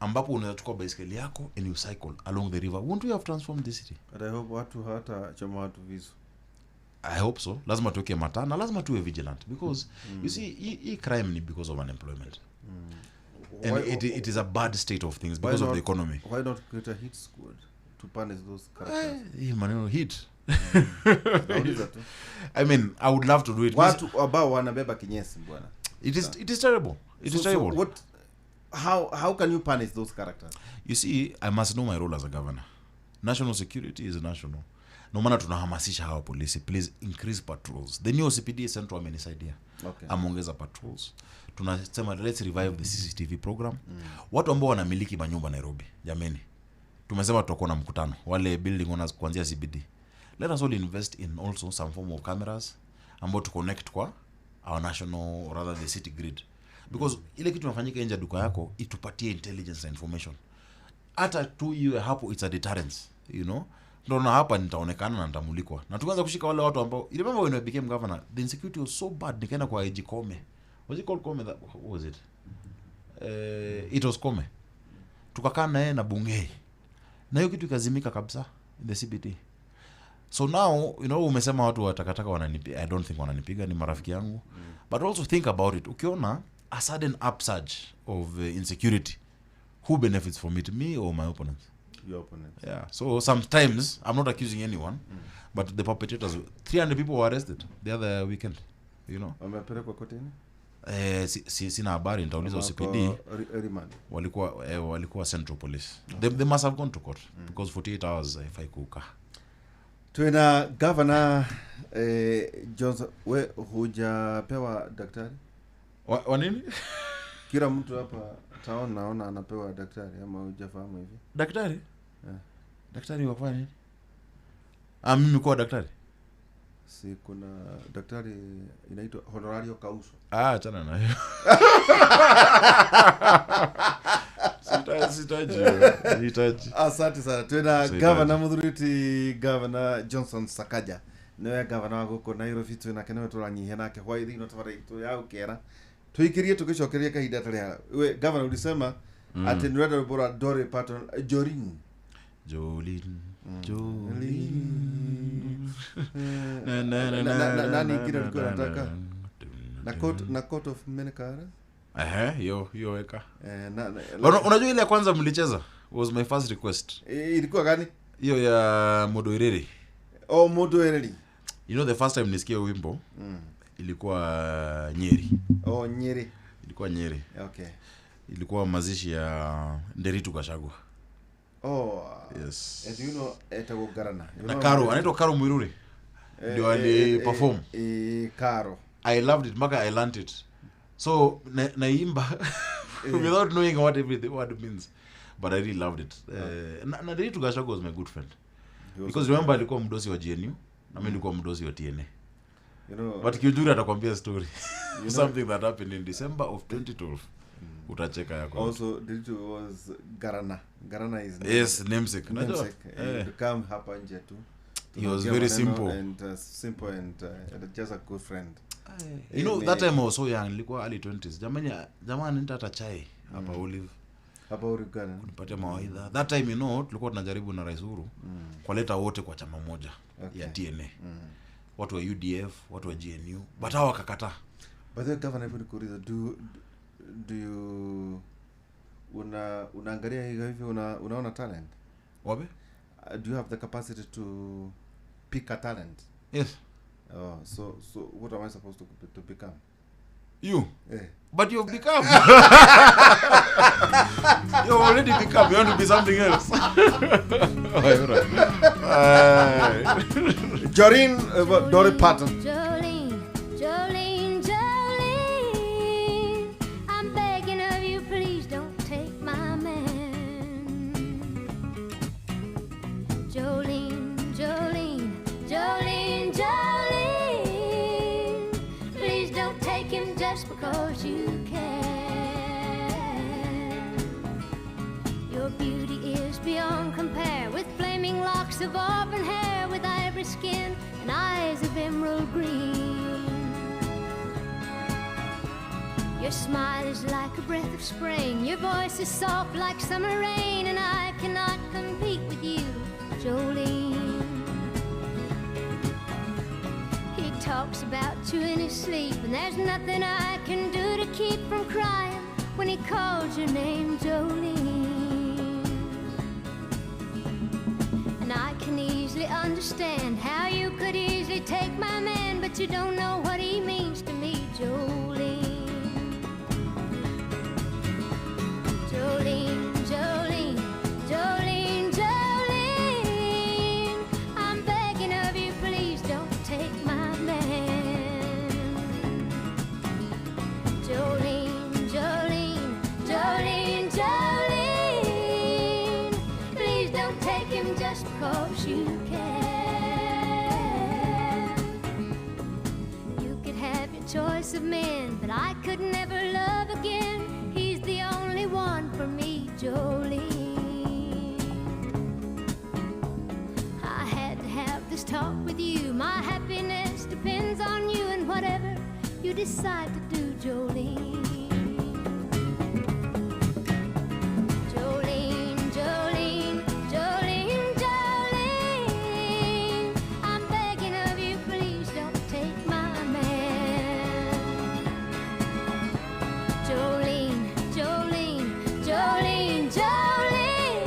ambapo unaweza chukua baiskeli yako and you cycle along the river. Won't we have transformed the city? But I hope watu hata choma watu visu. I hope so. Lazima tuweke mataa na lazima tuwe vigilant because you see hii crime ni because of unemployment. And it is a bad state of things because of the economy. Why not create a hit squad to punish those characters? Hii maneno hit. I mean, I would love to do it. Watu ambao wanabeba kinyesi bwana. It is terrible. It is terrible. So what, how can you punish those characters? You see, I must know my role as a governor. National security is national. No maana tunahamasisha hawa polisi, please increase patrols. The new OCPD Central amenisaidia. Okay. Ameongeza patrols. Tunasema let's revive the CCTV program. Watu ambao wanamiliki manyumba Nairobi, jameni. Tumesema tutakuwa na mkutano wale building owners kuanzia CBD. Let us all invest in also some form of cameras ambao to connect kwa our national or rather the city grid. Because ile kitu inafanyika nje ya duka yako itupatie intelligence and information. Hata tu iwe hapo, it's a deterrence, you know. Ndio na hapa nitaonekana na nitamulikwa. Na tukaanza kushika wale watu ambao, you remember when I became governor, the insecurity was so bad, nikaenda kwa IG Kome. Was it called Kome that, what was it? It was Kome. Tukakaa naye na Bungei. Na hiyo kitu ikazimika kabisa in the CBD. So now, you know, umesema watu wa takataka wananipiga. I don't think wananipiga, ni marafiki yangu. But also think about it. Ukiona a sudden upsurge of insecurity, who benefits from it, me or my opponents? Your opponents. Yeah. So sometimes, I'm not accusing anyone, but the perpetrators, 300 people were arrested the other weekend. You know? Wamepelekwa kotini? Sina habari, nitauliza OCPD. Remand. Walikuwa Central Police. Okay. They must have gone to court because 48 hours haifai kukaa. Tuna Governor Johnson, we hujapewa daktari? Wa nini? Kila mtu hapa town naona anapewa daktari, ama hujafahamu hivi? Daktari? Yeah. Daktari wa nini? Mimi kwa daktari? Si kuna daktari inaitwa Honorario Kauso. Achana nayo. Sitaji. Asante sana. Tuna Governor Muthuriti, Governor Johnson Sakaja. Niwe governor wa guku Nairobi, twina kenewe turanyihia nake hwaithĩ no tabara itu ya gukera. Tuikirie tugicokerie kahinda taria. We governor ulisema ati ni rwenda rwimbo rwa Dolly Parton, Jolene. Jolene. Jolene. Nani kile ulikuwa unataka? Na coat of many colors? Hiyo weka. Unajua ile ya kwanza mlicheza was my first request. Ilikuwa gani? Hiyo ya Modoireri. Oh, Modoireri. You know the first time nisikia wimbo ilikuwa Nyeri. Oh, Nyeri. Ilikuwa Nyeri. Okay. Ilikuwa mazishi ya Nderitu Gachagua. Oh. Yes. As you know, etago Garana. Na Karo, anaitwa Karo Mwiruri. Ndio ali perform. Karo. I loved it, maka I learned it. So naimba without knowing what every word means, but I really loved it. Na Nderitu Gachagua was my good friend. Because remember alikuwa mdosi wa GNU na mimi nilikuwa mdosi wa TNA. You know, but Kiujuri atakwambia story. You know, something that happened in December of 2012. Utacheka yako. Also Nderitu was Garana. Garana is namesake. Yes, namesake. Namesake. Come hapa nje tu. He was very simple and simple and just a good friend. You know, that time I was so young, nilikuwa early 20s. Jamani nitata chai hapa Olive. Hapa Olive Garden. Kunipatia mawaidha. That time, you know, tulikuwa tunajaribu na Rais Uhuru kuleta wote kwa chama moja ya TNA. Watu wa UDF, watu wa GNU, but hao wakakataa. But the governor hebu nikuulize, do you unaangalia hivi unaona talent? Wapi? Do you have the capacity to pick a talent? Yes. Oh, so what am I supposed to become? You? Yeah. But you've become. You've already become. You want to be something else. Jolene, Dolly Parton. Jolene, Jolene, Jolene, I'm begging of you, please don't take my man. Jolene, Jolene, Jolene, Jolene, please don't take him just because you can. Your beauty is beyond compare, with flaming locks of auburn hair, with ivory skin and eyes of emerald green. Your smile is like a breath of spring, your voice is soft like summer rain, and I cannot compete with you, Jolene. He talks about you in his sleep, and there's nothing I can do to keep from crying when he calls your name, Jolene. And I can easily understand how you could easily take my man, but you don't know what he means to me, Jolene. Jolene, Jolene, Jolene, Jolene, I'm begging of you, please don't take my man. Jolene, Jolene, Jolene, Jolene, please don't take him just because you can. You could have your choice of men, but I could never love again. He's the only one for me, Jolene. I had to have this talk with you. My happiness depends on you and whatever you decide to do, Jolene. Jolene, Jolene, Jolene, Jolene, I'm begging of you, please don't take my man. Jolene, Jolene, Jolene, Jolene,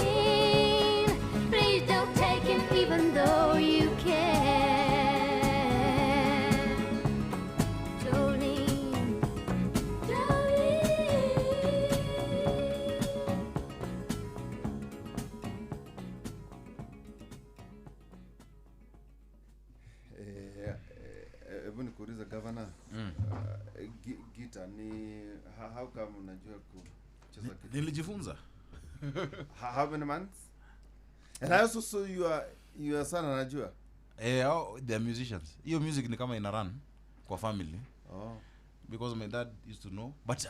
please don't take him even though you can. How come unajua kucheza kitu? Nilijifunza. How many months? And I also saw you are son anajua. They are musicians. Hiyo music ni kama ina run kwa family. Oh. Because my dad used to know, but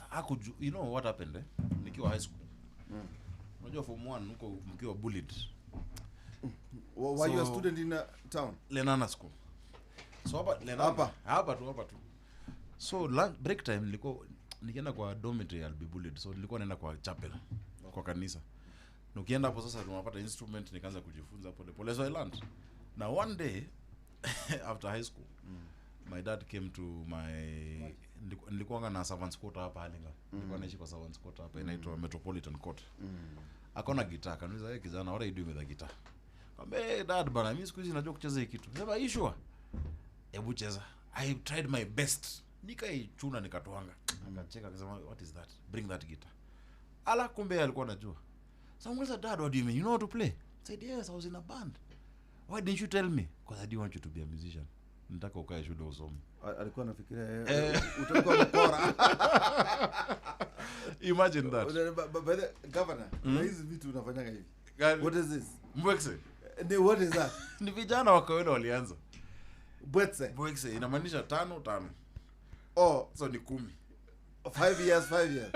you know what happened, eh? Nikiwa high school. Unajua form 1 huko mkiwa bullied. Were you a student in a town? Lenana school. So hapa Lenana. Hapa tu. So lunch break time nilikuwa nikienda kwa dormitory I'll be bullied. So nilikuwa naenda kwa chapel, kwa kanisa. Na ukienda hapo sasa tunapata instrument, nikaanza kujifunza pole pole. So I learned. Now one day after high school, my dad came to my nilikuwa na servants quarter hapa Halinga. Nilikuwa naishi kwa servants quarter hapa inaitwa Metropolitan Court. Akaona guitar, akaniuliza, "Hey kijana, what are you doing with the guitar?" Nikamwambia, "Hey dad bana, mimi siku hizi najua kucheza hii kitu." Sema, "Are you sure?" Hebu cheza. I tried my best. Nikaichuna nikatwanga. Akacheka akasema, "What is that? Bring that guitar." Ala, kumbe alikuwa anajua. So I'm like, "Dad, what do you mean? You know how to play?" I said, "Yes, I was in a band." "Why didn't you tell me?" "Because I didn't want you to be a musician. Nataka ukae shule usome." Alikuwa anafikiria utakuwa mkora. Imagine that. By the governor, na hizi vitu unafanyaga hivi. What is this? Mbwekse. What is that? Ni vijana wa kawaida walianza. Mbwekse. Mbwekse inamaanisha 5 5. Oh, so ni 10. 5 years, 5 years.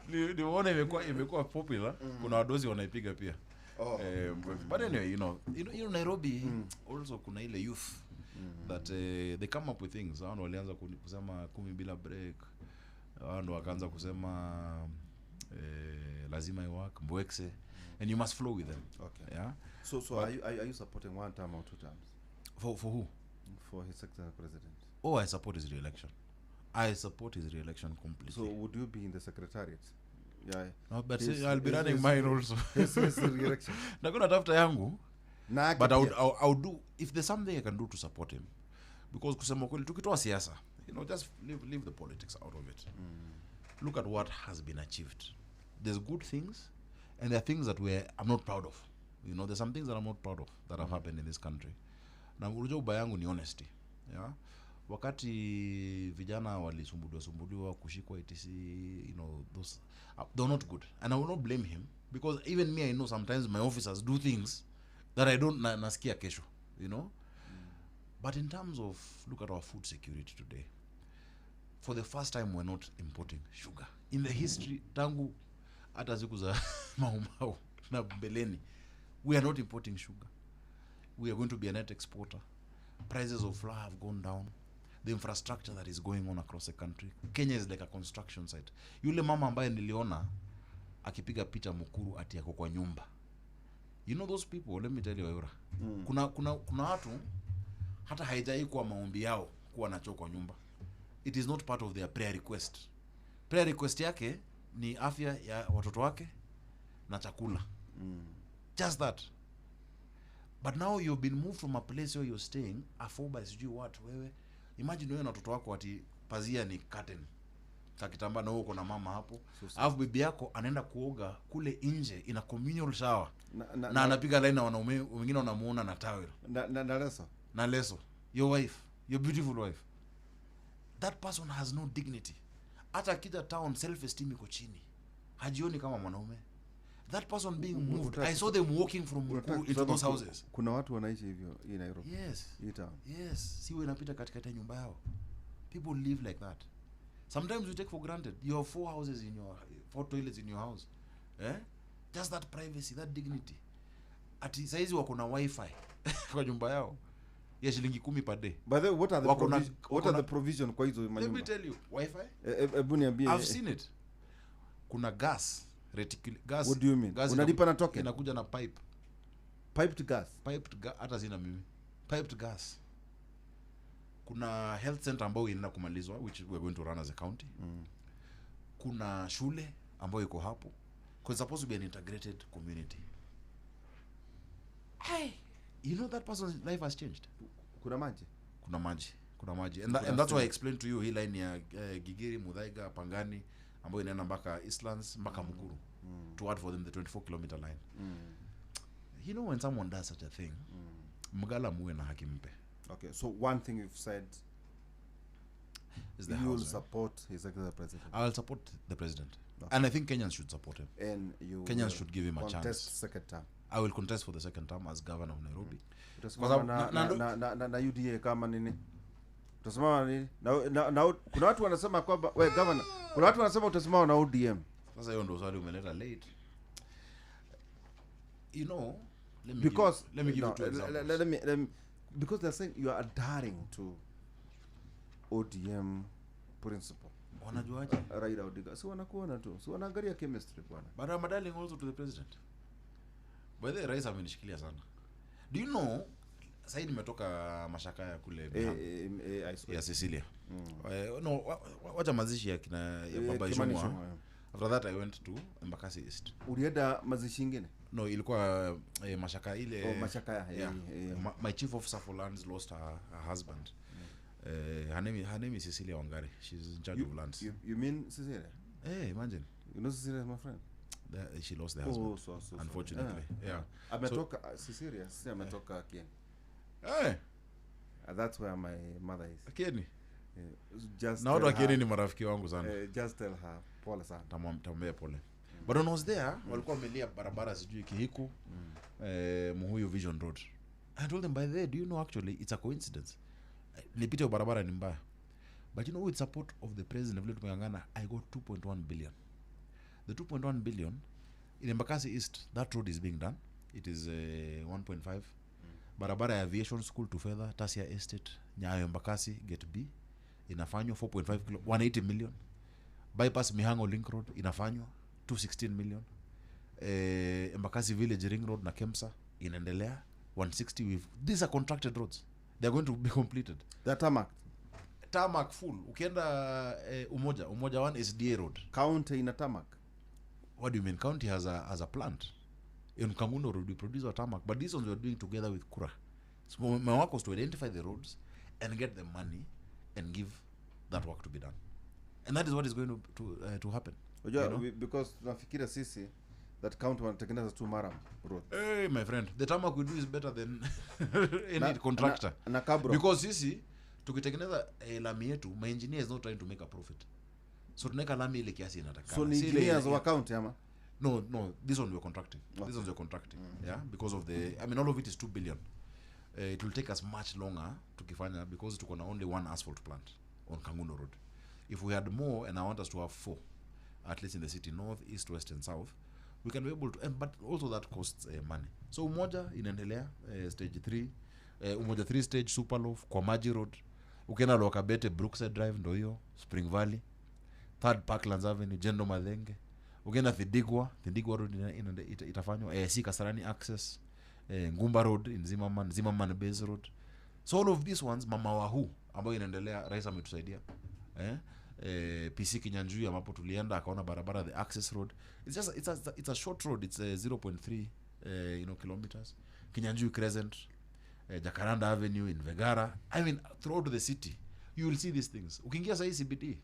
Nimeona imekuwa popular. Kuna wadozi wanaipiga pia. Oh. But anyway, you know Nairobi also kuna ile youth that they come up with things. Hao walianza kusema 10 bila break. Hao ndo wakaanza kusema lazima iwork, mbwekse, and you must flow with them. Okay. Yeah. So but, are you supporting one term or two terms? For who? For his successor president. Oh, I support his re-election. I support his re-election completely. So would you be in the secretariat? Yeah. No, but I'll be running mine also. His re-election. Nakuna tafuta yangu. But I would do, if there's something I can do to support him. Because kusema kweli tukitoa siasa, you know, just leave the politics out of it. Look at what has been achieved. There's good things and there are things that I'm not proud of. You know, there's some things that I'm not proud of that have happened in this country. Na unajua ubaya yangu ni honesty. Yeah. Wakati vijana walisumbuliwa kushikwa etc, you know, those they're not good, and I will not blame him because even me, I know sometimes my officers do things that I don't nasikia kesho, you know. But in terms of, look at our food security today. For the first time we're not importing sugar in the history tangu hata siku za Mau Mau na mbeleni, we are not importing sugar. We are going to be a net exporter. Prices of flour have gone down. The infrastructure that is going on across the country. Kenya is like a construction site. Yule mama ambaye niliona akipiga picha Mukuru ati yako kwa nyumba. You know those people, let me tell you, Ayura. Kuna watu hata haijai kuwa maombi yao kuwa na choo kwa nyumba. It is not part of their prayer request. Prayer request yake ni afya ya watoto wake na chakula. Just that. But now you've been moved from a place where you're staying, a 4 by sijui what, wewe. Imagine wewe na watoto wako ati pazia ni curtain. Kakitamba na uko na mama hapo. Alafu bibi yako anaenda kuoga kule nje in a communal shower. Na anapiga line na wanaume wengine wanamuona na towel. Na leso. Na leso. Your wife, your beautiful wife. That person has no dignity. Hata akija town, self esteem iko chini. Hajioni kama mwanaume. That person being moved. I saw them walking from Mukuru into those houses. Kuna watu wanaishi hivyo hii Nairobi. Yes. Hii town. Yes. Siwe inapita katikati ya nyumba yao. People live like that. Sometimes you take for granted. You have 4 houses in your 4 toilets in your house. Eh? Just that privacy, that dignity. Ati saizi wako na wifi kwa nyumba yao. Ya shilingi 10 per day. By the way, what are the what are the provision kwa hizo manyumba? Let me tell you, wifi? Hebu niambie. I've seen it. Kuna gas. Gas. What do you mean? Unalipa na token? Inakuja na pipe. Piped gas. Piped gas, hata sina mimi. Piped gas. Kuna health center ambayo inaenda kumalizwa, which we are going to run as a county. Kuna shule ambayo iko hapo. Because it's supposed to be an integrated community. Hey, you know that person's life has changed. Kuna maji. Kuna maji. Kuna maji. And that's why I explained to you hii line ya Gigiri, Muthaiga, Pangani ambayo inaenda mpaka Eastlands, mpaka Mukuru. To add for them the 24 kilometer line. You know when someone does such a thing, mgala muwe na haki mpe. Okay, so one thing you've said, Is the You will house, support his excellency the president. I will support the president. Okay. And I think Kenyans should support him. And you Kenyans should give him a contest chance. Second term. I will contest for the second term as governor of Nairobi. Utasimama na UDA kama nini? Utasimama nini? Na kuna watu wanasema kwamba we governor, kuna watu wanasema utasimama na ODM. Sasa hiyo ndio swali umeleta late. You know, let me because give, let me give you two examples. Let me because they're saying you are adhering to ODM principle. Wanajuaje? Raila Odinga. Si wanakuona tu. Si wanaangalia chemistry bwana. But I'm a darling also to the president. By the way, rais amenishikilia sana. Do you know sasa nimetoka mashaka ya kule ya Cecilia. No, wacha mazishi ya kina ya baba Ishomwa. After that I went to Embakasi East. Ulienda mazishi ingine? No, ilikuwa mashaka ile. Oh, mashaka ya. Yeah. My chief officer for lands lost her husband. Her name is Cecilia Wangari. She's in charge of lands. You mean Cecilia? Hey, imagine. You know Cecilia is my friend. She lost the husband. Oh, so unfortunately. Yeah. Ametoka Cecilia, si ametoka Kieni. Hey. That's where my mother is. Kieni. Just na watu wa Kieni ni marafiki wangu sana. Just tell her pole sana. Tamwambia pole. But when I was there, walikuwa wamelia barabara sijui Kihiku, Muhuyu Vision Road. I told them, by the way, do you know actually it's a coincidence. Nipite barabara ni mbaya. But you know, with support of the president vile tumengangana, I got 2.1 billion. The 2.1 billion in Embakasi East, that road is being done. It is 1.5. Barabara ya Aviation School to Fedha, Tasia Estate, Nyayo Embakasi, Gate B inafanywa 4.5 kilo, 180 million. Bypass Mihango Link Road inafanywa 216 million. Embakasi Village Ring Road na Kemsa inaendelea 160. These are contracted roads. They are going to be completed. The tarmac. Tarmac full. Ukienda Umoja 1 SDA Road. County ina tarmac. What do you mean? County has a plant. In Kangundo Road we produce our tarmac, but these ones we are doing together with Kura. So my work was to identify the roads and get the money and give that work to be done. And that is what is going to happen. You know? Because tunafikiria sisi that county wanatengeneza tu maram road. Hey, my friend, the tarmac we do is better than any contractor. Na kabro. Because sisi tukitengeneza lami yetu, my engineer is not trying to make a profit. So tunaweka lami ile kiasi inatakana. So ni engineers wa county ama? No, this one we are contracting. Okay. This one we are contracting. Yeah, because of the, I mean, all of it is 2 billion. It will take us much longer tukifanya because tuko na only one asphalt plant on Kangundo Road. If we had more, and I want us to have 4, at least in the city, north, east, west, and south, we can be able to, but also that costs money. So Umoja inaendelea stage 3, Umoja 3 stage, Superloaf, kwa Maji Road, ukienda Lokabete, Brookside Drive ndo hiyo, Spring Valley, Third Parklands Avenue, Jendo Madhenge, ukienda Thindigwa Road itafanywa, si Kasarani Access, Ngumba Road in Zimmerman Base Road. So all of these ones, Mama Wahu ambayo inaendelea, rais ametusaidia. PC Kinyanjui ambapo tulienda akaona barabara, the access road. It's just it's a short road. It's 0.3 kilometers. Kinyanjui Crescent, Jacaranda Avenue in Vegara. I mean, throughout the city you will see these things. Ukiingia sasa CBD,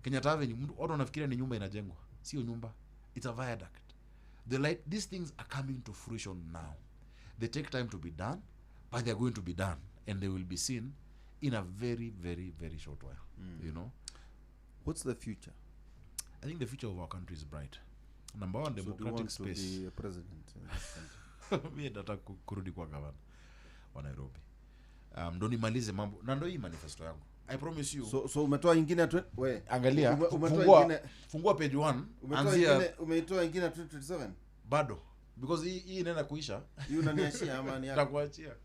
Kenyatta Avenue, watu wanafikiria ni nyumba inajengwa. Sio nyumba. It's a viaduct. The light, these things are coming to fruition now. They take time to be done, but they are going to be done, and they will be seen in a very, very, very short while. You know? What's the future? I think the future of our country is bright. Number one, democratic so space. Do you want to be a president in this country? Mimi nataka kurudi kwa governor wa Nairobi. Ndo nimalize mambo. Na ndo hii manifesto yangu. I promise you. So umetoa ingine we angalia, umetoa ingine, fungua page 1, umetoa ingine 2027. Bado. Because hii inaenda kuisha. Hii unaniachia ama ni yako? Nitakuachia.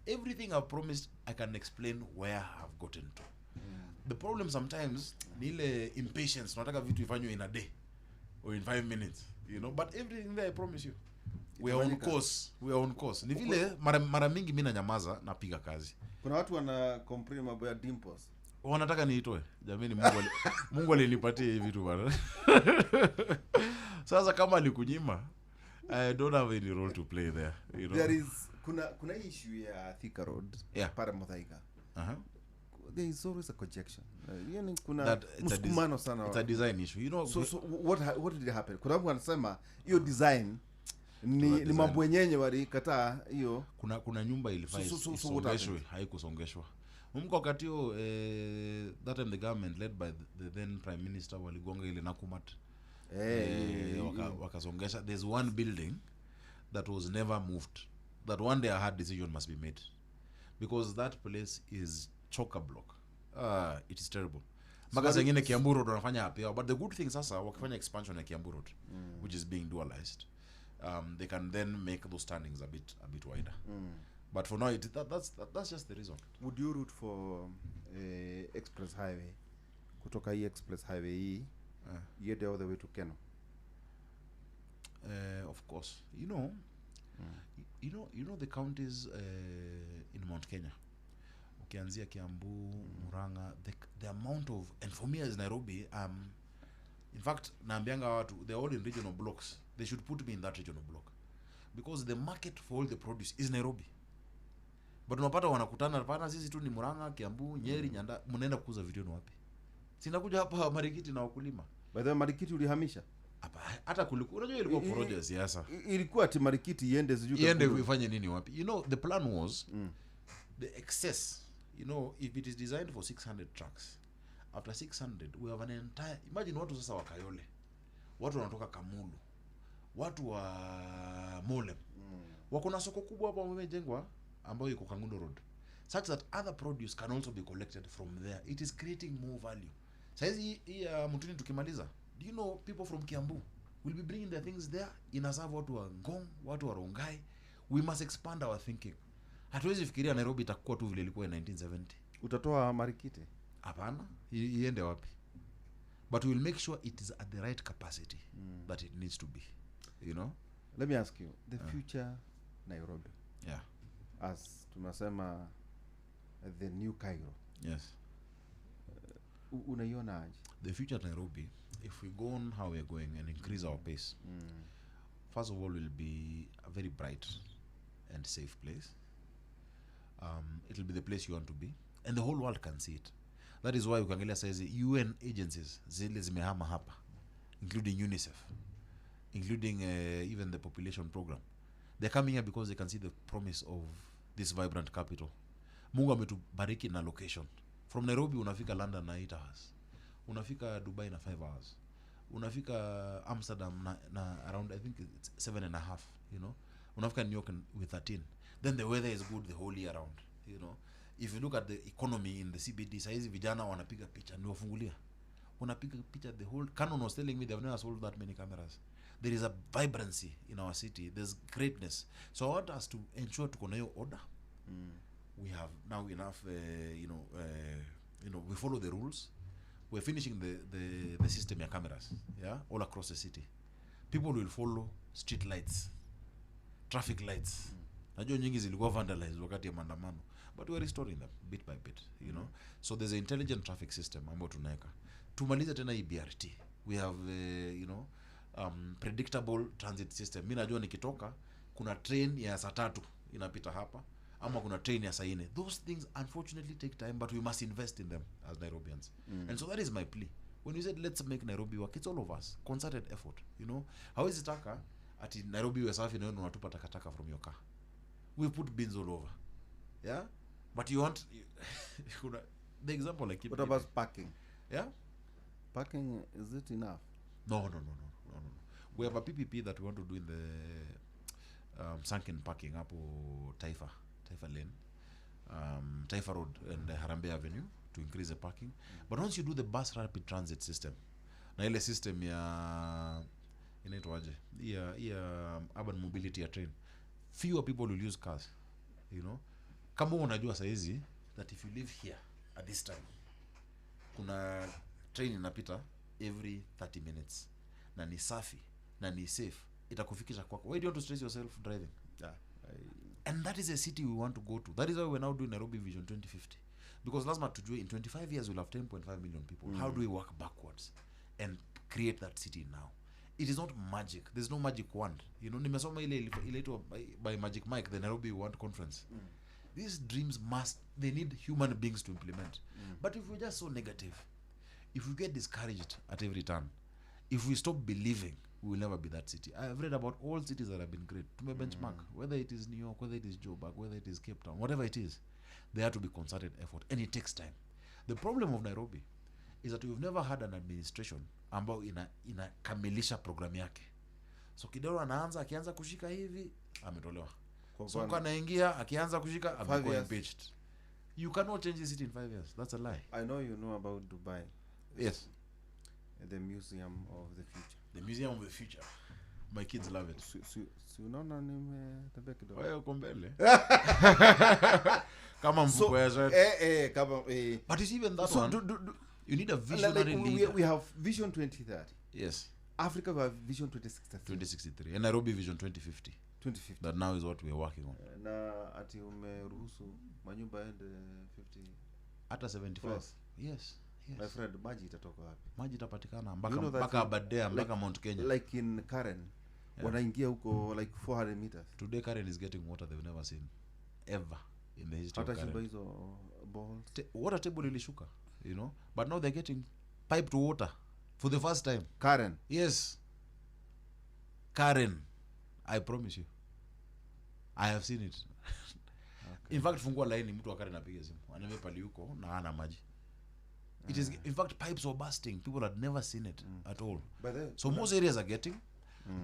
Everything I've promised, I can explain where I've gotten to. The problem sometimes ni ile impatience, unataka vitu ifanywe in a day or in 5 minutes, you know, but everything there I promise you. We are on course. We are on course. Ni vile mara mingi mimi nanyamaza napiga kazi. Kuna watu wana complain mambo ya dimples. Wanataka niitoe. Jamani, Mungu alinipatia hivi vitu bana. Sasa kama alikunyima, I don't have any role to play there, you know. There is kuna issue ya Thika Road, yeah, pale Muthaiga. There is always a conjection. Yani kuna msukumano sana. It's a design issue. You know, so what did happen? Kuna watu wanasema hiyo design ni mambo yenyewe walikataa hiyo. Kuna nyumba ilifaa isongeshwe, haikusongeshwa. Mko wakati huo, that time the government led by the then prime minister waligonga ile Nakumatt. Wakasongesha. There's one building that was never moved, that one day a hard decision must be made, because that place is choker block. It is terrible. Mpaka saa ingine Kiambu Road wanafanya happy hour. But the good thing sasa, wakifanya expansion ya Kiambu Road, which is being dualized, they can then make those turnings a bit wider. But for now that's just the reason. Would you root for express highway, kutoka hii express highway hii iende all the way to Keno? Of course, you know the counties in Mount Kenya, ukianzia Kiambu, Murang'a, the amount of, and for me as Nairobi, in fact naambianga watu, they're all in regional blocks, they should put me in that regional block, because the market for all the produce is Nairobi. But unapata wanakutana, pana, sisi tu ni Murang'a, Kiambu, Nyeri, Nyanda, mnaenda kuuza vitu yenu wapi? Sinakuja hapa Marikiti na wakulima. By the way, Marikiti ulihamisha? Hapa hata kulikuwa, unajua, ilikuwa porojo ya siasa. Ilikuwa ati Marikiti iende sijui Iende Kakuru. Ifanye nini wapi? The plan was the excess, if it is designed for 600 trucks, after 600 we have an entire, imagine watu sasa wa Kayole, watu wanatoka Kamulu, watu wa Molem, wako na soko kubwa hapa wamejengwa ambayo iko Kangundo Road, such that other produce can also be collected from there. It is creating more value. Saizi hii Mutini tukimaliza, do you know people from Kiambu will be bringing their things there, inaserve watu wa Ngong, watu wa Rongai. We must expand our thinking. Hatuwezi fikiria Nairobi itakuwa tu vile ilikuwa in 1970. Utatoa Marikiti? Hapana, iende wapi? But we will make sure it is at the right capacity that it needs to be. Let me ask you, the future Nairobi, as tunasema the new Cairo, unaiona aje? The future Nairobi, if we go on how we're going and increase our pace, first of all, will be a very bright and safe place. It'll be the place you want to be, and the whole world can see it. That is why ukiangalia saizi UN agencies zile zimehama hapa, including UNICEF, including even the population program. They're coming here because they can see the promise of this vibrant capital. Mungu ametubariki na location. From Nairobi unafika London na 8 hours, unafika Dubai na 5 hours, unafika Amsterdam na around, I think it's 7.5. Unafika New York with 13. Then the weather is good the whole year round. If you look at the economy in the CBD, saizi vijana wanapiga picha, niwafungulia, wanapiga picha the whole. Canon was telling me they've never sold that many cameras. There is a vibrancy in our city, there's greatness. So I want us to ensure tuko na hiyo order. We have now enough, we follow the rules. We're finishing the system ya cameras, yeah, all across the city. People will follow street lights, traffic lights. Najua nyingi zilikuwa vandalized wakati ya maandamano, but we're restoring them bit by bit. So there's an intelligent traffic system ambayo tunaweka. Tumalize tena hii BRT. We have predictable transit system. Mi najua nikitoka kuna train ya saa 3 inapita hapa, ama kuna train ya saa 4. Those things unfortunately take time, but we must invest in them as Nairobians. And so that is my plea. When you said let's make Nairobi work, it's all of us, concerted effort. Hawezi taka ati Nairobi iwe safi na wewe unatupa takataka from your car. We put bins all over, yeah, but you want the example I keep What about giving. Parking? Yeah. Parking, is it enough? No. We have a PPP that we want to do in the sunken parking hapo Taifa Lane, Taifa Road and Harambee Avenue, to increase the parking. But once you do the bus rapid transit system na ile system ya, inaitwaje, ya urban mobility ya train, fewer people will use cars. Kama wewe unajua saizi that if you live here at this time, kuna train inapita every 30 minutes na ni safi na ni safe, itakufikisha kwako, why do you want to stress yourself driving? Yeah, I, And that is a city we want to go to. That is why we're now doing Nairobi Vision 2050, because lazima tujue in 25 years we'll have 10.5 million people. How do we work backwards and create that city now? It is not magic. There's no magic wand. Nimesoma ile inaitwa by Magic Mike, the Nairobi We Want conference. These dreams must, they need human beings to implement. But if we're just so negative, if we get discouraged at every turn, If we stop believing, we will never be that city. I have read about all cities that have been great. To benchmark, whether it is New York, whether it is Joburg, whether it is Cape Town, whatever it is, there had to be concerted effort, and it takes time. The problem of Nairobi is that we've never had an administration ambayo inakamilisha program yake. So Kidero anaanza, akianza kushika hivi ametolewa. So anaingia, akianza kushika amekuwa impeached. You cannot change the city in 5 years. That's a lie. I know you know about Dubai. Yes. The Museum of the Future. The Museum of the Future. My kids love it. Si unaona nimetembea kidogo. Wewe uko mbele. Kama mfuko ya zote. Kama But it's even that so one. You need a visionary leader. We have Vision 2030. Yes. Africa, we have Vision 2063. 2063. And Nairobi Vision 2050. 2050. That now is what we are working on. Na ati umeruhusu manyumba ende 50 hata 75. Plus. Yes. Yes. My friend, maji itatoka wapi? Maji itapatikana mpaka Aberdare, mpaka Mount Kenya. Like in Karen, wanaingia huko like 400 meters. Today Karen is getting water they've never seen ever in the history of Karen. Hata hizo balls. Water table ilishuka, you know, but now they're getting piped water for the first time. Karen. Yes. Karen. I promise you. I have seen it. Okay. In fact, fungua line mtu wa Karen apiga simu. Anaambia pali huko na hana maji. It is, in fact, pipes were bursting. People had never seen it at all. But then, so most areas are getting.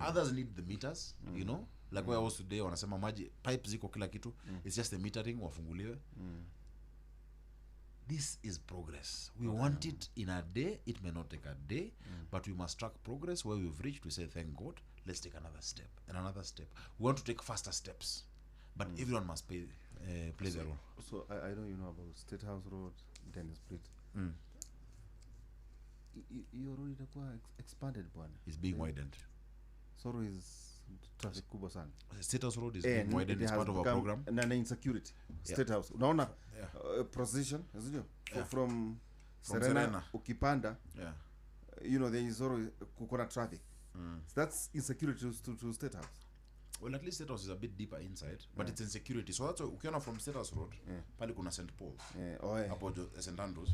Others need the meters, you know. Like where I was today, wanasema maji, pipes ziko kila kitu. It's just the metering, wafunguliwe. This is progress. We want it in a day. It may not take a day, but we must track progress. Where we've reached, we say, thank God, let's take another step and another step. We want to take faster steps, but everyone must play their role. So I know you know about State House Road, Dennis Pritt. Your road itakuwa expanded bwana. It's being widened. So is traffic kubwa sana. State House Road is being widened. It's part of our program. Na insecurity. State House. Unaona procession, isn't it? From Serena ukipanda. Yeah. You know there is always kukona traffic. So that's insecurity to State House. Well, at least State House is a bit deeper inside, but it's insecurity. So that's why ukiona from State House Road, pale kuna St. Paul's. Hapo St. Andrews.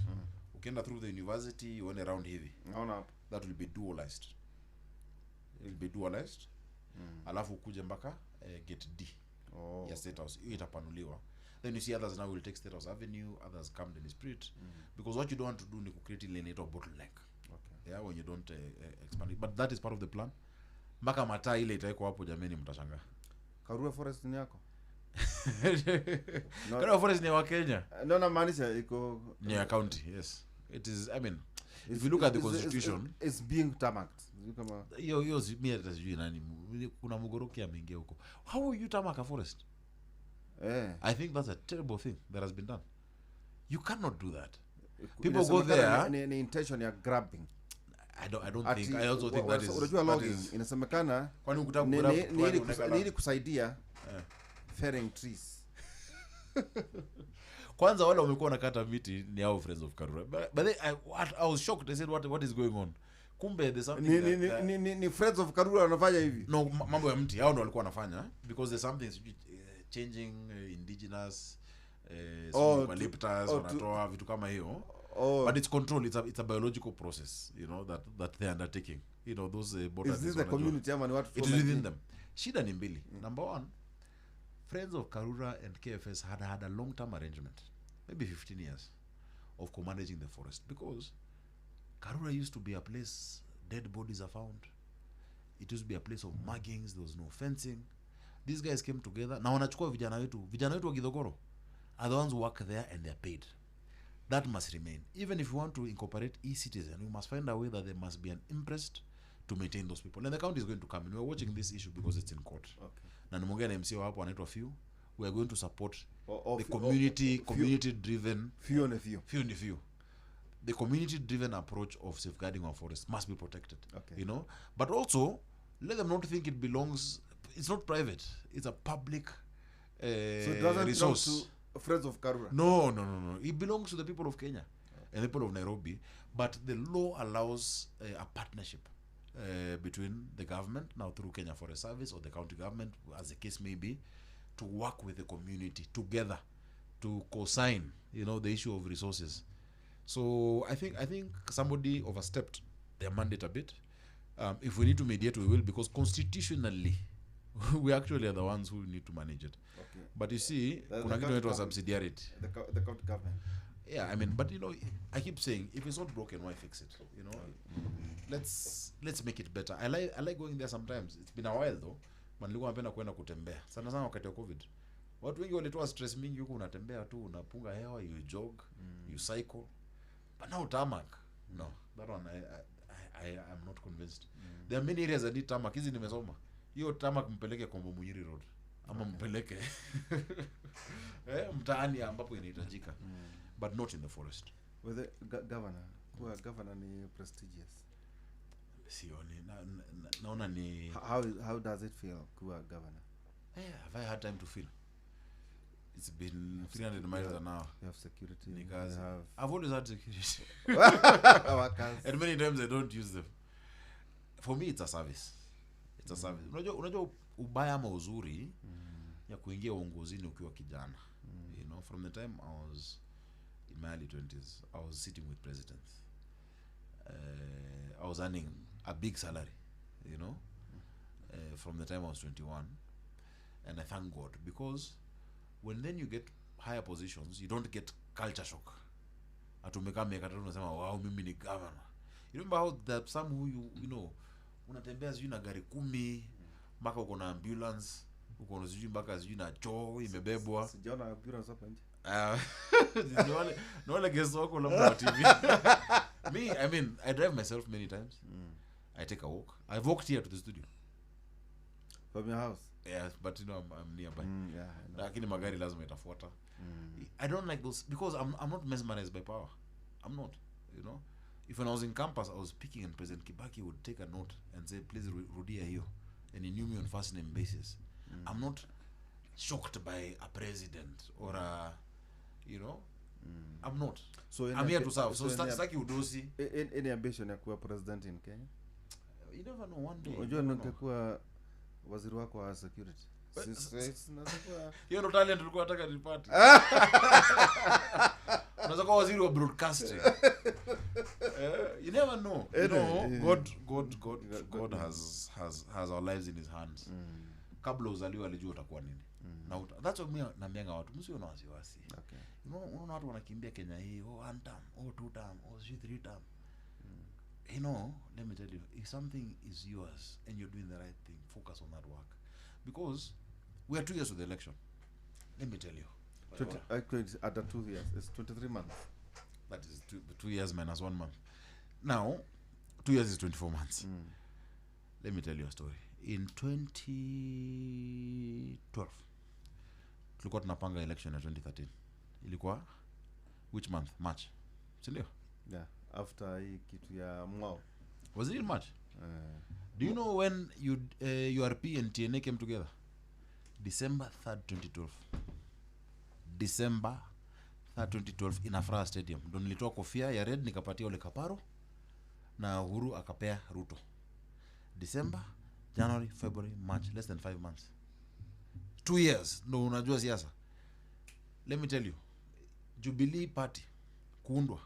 Ukienda through the university, you went around hivi. Naona hapo. That will be dualized. It will be dualized. Alafu ukuje mpaka gate D ya State House. Hiyo itapanuliwa. Then you see others now will take State House Avenue, others come Dennis Pritt. Because what you don't want to do ni kucreate ile inaitwa bottleneck. Okay. Yeah, when you don't expand it. But that is part of the plan. Mpaka mataa ile itaiko hapo jameni mtashangaa. Karura Forest ni yako? No. Karura Forest ni wa Kenya. No, na maanisha iko ni ya county, yes. It is, I mean, if you look at the constitution, it's being tarmacked. Hiyo mimi hata sijui nani. Kuna Mugoroki ameingia huko. How will you tarmac a forest? Eh. I think that's a terrible thing that has been done. You cannot do that. People go there. Ni intention ya grabbing. I don't think. I also think that is. Unajua logging inasemekana kwani ukitaka kugrab ni ili kusaidia felling trees. Kwanza wale wamekuwa wanakata miti ni hao Friends of Karura. But they, I was shocked. I said what is going on? Kumbe there's something ni Friends of Karura wanafanya hivi. No, mambo ya mti hao ndio walikuwa wanafanya because there's something changing indigenous eucalyptus wanatoa vitu kama hiyo. But it's control. It's a biological process, you know, that they're undertaking. You know, those botanists. Is this the community ama ni watu? It is within them. Shida ni mbili. Number one, Friends of Karura and KFS had had a long-term arrangement, maybe 15 years, of co-managing the forest, because Karura used to be a place dead bodies are found. It used to be a place of muggings. There was no fencing. These guys came together. Na wanachukua vijana wetu wa Githogoro are the ones who work there and they're paid. That must remain. Even if you want to incorporate e-citizen, we must find a way that there must be an imprest to maintain those people. And the county is going to come in. We are watching this issue because it's in court. Okay. Na nimeongea na MCA hapo anaitwa Few. We are going to support the community, community driven. Few and few. Few and few. The community driven approach of safeguarding our forest must be protected. Okay. You know, but also let them not think it belongs. It's not private. It's a public so it doesn't resource. Belong to Friends of Karura. No. It belongs to the people of Kenya and the people of Nairobi. But the law allows a partnership between the government, now through Kenya Forest Service or the county government, as the case may be, to work with the community together to co-sign, you know, the issue of resources. So I think somebody overstepped their mandate a bit. If we need to mediate, we will, because constitutionally we actually are the ones who need to manage it. Okay. But you see, kuna kitu inaitwa subsidiarity. The county government. Yeah, I mean, but you know, I keep saying, if it's not broken, why fix it? You know, let's make it better. I like going there sometimes. It's been a while though. But nilikuwa napenda kwenda kutembea. Sana sana wakati wa COVID. Watu wengi walitoa stress mingi huko, unatembea tu, unapunga hewa, you jog, you cycle. But now tarmac. No, that one I am not convinced. There are many areas that need tarmac. Hizi nimesoma. Hiyo tarmac mpeleke Kombo Munyiri Road. Ama mpeleke mtaani ambapo inahitajika. But not in the forest. With the governor, kuwa governor ni prestigious. Sioni. Naona ni How does it feel kuwa governor? Have I had time to feel? It's been 300 miles an hour. You have security. Ni You kazi. have I've always had security. workers. And many times I don't use them. For me it's a service. It's a service. Unajua ubaya ama uzuri ya kuingia uongozini ukiwa kijana. You know, from the time I was in my early 20s, I was sitting with presidents. I was earning a big salary, you know, from the time I was 21. And I thank God, because when then you get higher positions, you don't get culture shock. Ati umekaa miaka 3 unasema, wow, mimi ni governor. You remember how there are some who you know, unatembea sijui na gari 10, mpaka uko na ambulance, uko na sijui mpaka sijui na choo imebebwa. Sijaona ambulance hapa nje. Ni wale guests wako labda wa TV. Me, I mean, I drive myself many times. I take a walk. I've walked here to the studio. From your house? Yeah, but you know, I'm nearby. Yeah, I know. Lakini magari lazima itafuata. I don't like those because I'm not mesmerized by power. I'm not, you know. If when I was in campus, I was speaking and President Kibaki would take a note and say, please rudia hiyo. And he knew me on first name basis. I'm not shocked by a president or a, you know, I'm not. So I'm here to serve. So, so any, staki udosi. Any ambition ya kuwa president in Kenya? You never know, one day. Unajua You never know. ningekuwa waziri wako wa security. Hiyo ndo talent ulikuwa unataka nipate. Unaweza kuwa waziri wa broadcasting. You never know. You know, God has our lives in his hands. Kabla uzaliwe alijua utakuwa nini. Na that's what mimi naambianga watu, msiwe na wasiwasi. You know, unaona watu wanakimbia Kenya hii, oh one term, oh two term, oh sijui three term. You know, let me tell you, if something is yours and you're doing the right thing, focus on that work. Because we are 2 years to the election. Let me tell you. Actually, it's under 2 years. It's 23 months. That is 2 years minus 1 month. Now, 2 years is 24 months. Let me tell you a story. In 2012, tulikuwa tunapanga election ya 2013. Ilikuwa which month? March. Si ndio? Yeah, after hii kitu ya mwao. Was it in March? Do you know when URP and TNA came together? December 3rd, 2012. December 3rd, 2012 in Afraha Stadium. Ndo nilitoa kofia ya red nikapatia Ole Kaparo na Uhuru akapea Ruto. December, January, February, March, less than 5 months. 2 years. Ndo unajua siasa. Let me tell you, Jubilee Party kuundwa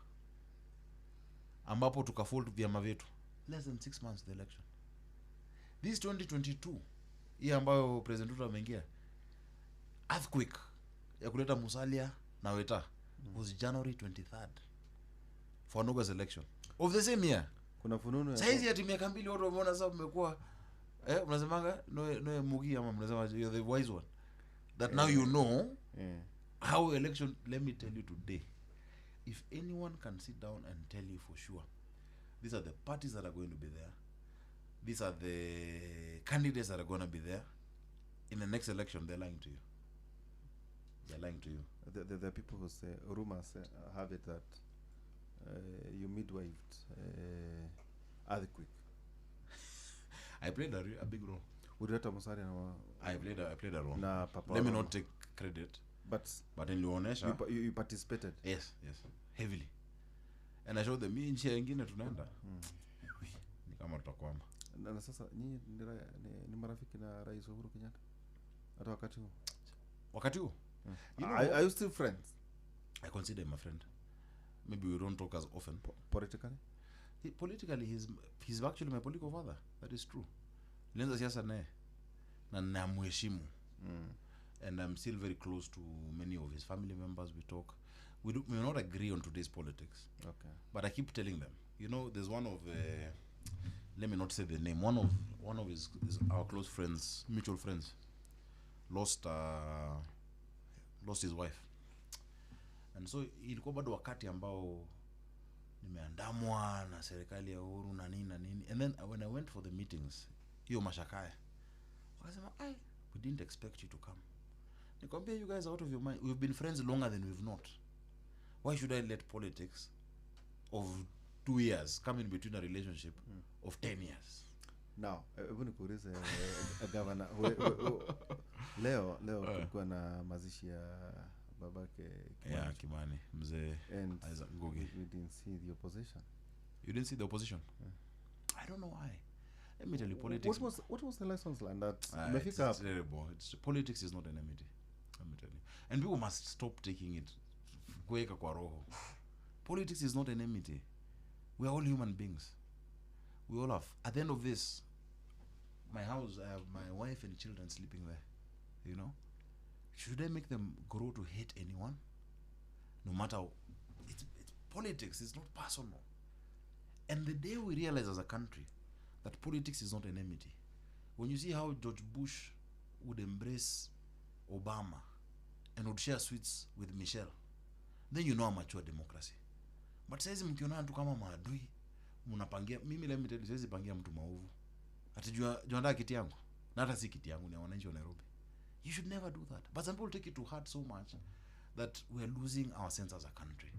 ambapo tukafold vyama vyetu less than 6 months the election. This 2022 hii ambayo President Ruto ameingia, earthquake ya kuleta Musalia na Weta was January 23rd for an August election of the same year. Kuna fununu ya Saizi ati miaka 2 watu wameona sasa mmekuwa, mnasemanga no mugi ama mnasema you're the wise one that now you know how election. Let me tell you today, if anyone can sit down and tell you for sure these are the parties that are going to be there, these are the candidates that are going to be there in the next election, they're lying to you. They're lying to you. The people who say, rumors have it that you midwifed earthquake. I played a big role. Ulileta Musalia na I played a role. Na Papa Let me Roma. not take credit. But But nilionyesha. you participated. Yes, yes. Heavily. And I showed them, hii nchi nyingine tunaenda. Ni kama tutakwama. Na sasa nyinyi ni marafiki na Rais Uhuru Kenyatta? Hata wakati huo? Wakati huo? You know, Are you still friends? I consider him a friend. Maybe we don't talk as often. Politically? Politically he's actually my political father. That is true. Nilianza siasa naye na namheshimu. And I'm still very close to many of his family members. We talk. We may not agree on today's politics. But I keep telling them, there's one of, let me not say the name, one of his our close friends, mutual friends, lost his wife. And so ilikuwa bado wakati ambao nimeandamwa na serikali ya Uhuru na nini na nini. And then when I went for the meetings, hiyo mashakaya, wakasema, "Ai, we didn't expect you to come." Nikwambia, "You guys are out of your mind. We've been friends longer than we've not. Why should I let politics of 2 years come in between a relationship of 10 years?" Now, hebu nikuulize, gavana, leo kulikuwa na mazishi ya babake Kimani. Yeah, Kimani, mzee And Isaac Ngugi. we didn't see the opposition. You didn't see the opposition? I don't know why. Let me tell you, politics What was the lessons learned that Ah, umefika it's hapo? terrible. Politics is not enmity. Let me tell you. And people must stop taking it kuweka kwa roho. Politics is not enmity. We are all human beings. We all have. At the end of this, my house, I have my wife and children sleeping there. You know? Should I make them grow to hate anyone? No matter. It's politics. It's not personal. And the day we realize as a country that politics is not enmity, when you see how George Bush would embrace Obama and would share sweets with Michelle, then you know a mature democracy. But saizi mkionana tu kama maadui, mnapangia. Mimi, let me tell you, siwezi pangia mtu maovu ati juu nataka kiti yangu, na hata si kiti yangu, ni ya wananchi wa Nairobi. You should never do that. But some people take it to heart so much that we are losing our sense as a country,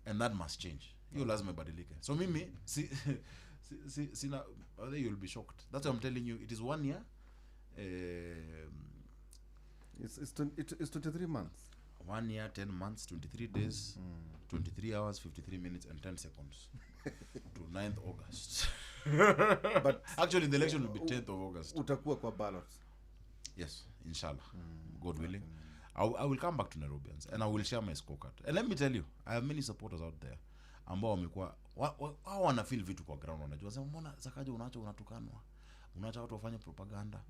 and that must change. Hiyo lazima ibadilike. So mimi si, sina, I think you'll be shocked. That's why I'm telling you, it is one year, It's 23 months. 1 year, 10 months, 23 days, 23 hours, 53 minutes and 10 seconds to 9th August. But Actually, the election will be 10th of August. Utakuwa kwa ballot? Yes, inshallah, God willing. I will come back to Nairobians and I will share my scorecard. And let me tell you, I have many supporters out there ambao wamekuwa hao wana feel vitu kwa ground, wanajua. Sema, "Mbona Sakaja unaacha unatukanwa, unaacha watu wafanye propaganda,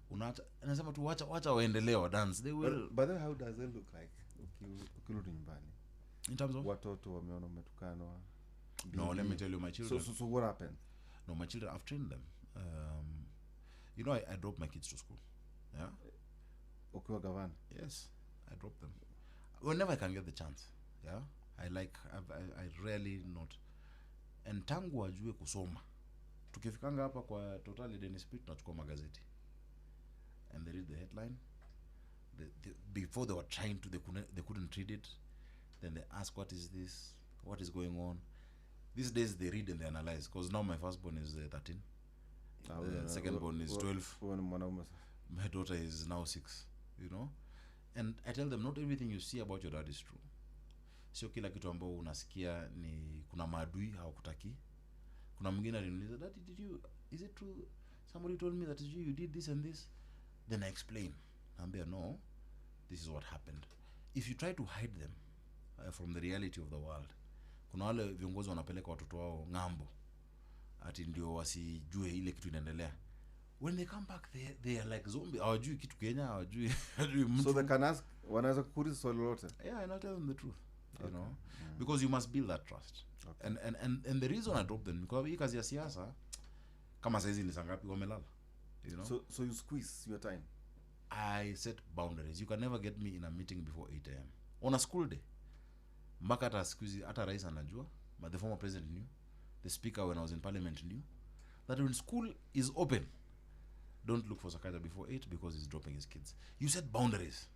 unaacha?" Nasema tu, wacha waendelee wa dance, they will. But, by the way, how does it look like ukirudi nyumbani? In terms of? Watoto wameona umetukanwa. No, let me tell you, my children, So what happened? No, my children, I've trained them. I drop my kids to school, yeah. Ukiwa gavana? Yes, I drop them whenever I can get the chance. Yeah, I like I rarely not. And tangu wajue kusoma, tukifikanga hapa kwa Totally Dennis Pitt, tunachukua magazeti and they read the headline. Before they were trying to, they couldn't read it. Then they ask, "What is this? What is going on?" These days they read and they analyze, because now my firstborn is 13. Ah, The second born is 12. Huyo ni mwanaume sasa. My daughter is now 6. And I tell them, "Not everything you see about your dad is true. Sio kila kitu ambao unasikia ni kuna maadui hawakutaki." Kuna mwingine aliniuliza, "Daddy, did you is it true somebody told me that you did this and this?" Then I explain. Naambia, "No, this is what happened." If you try to hide them from the reality of the world, kuna wale viongozi wanapeleka watoto wao ng'ambo ati ndio wasijue ile kitu inaendelea. When they come back, they are like zombie. Hawajui kitu Kenya, hawajui mtu. So they can ask, wanaweza kukuuliza swali lolote? Yeah, and I'll tell them the truth because you must build that trust. And the reason I drop them, because hii kazi ya siasa, kama saizi ni saa ngapi, wamelala. So you squeeze your time? I set boundaries. You can never get me in a meeting before 8 a.m. on a school day. Mpaka hata siku hizi hata rais anajua, but the former president knew, the speaker when I was in parliament knew that when school is open, don't look for Sakaja before 8 because he's dropping his kids. You set boundaries.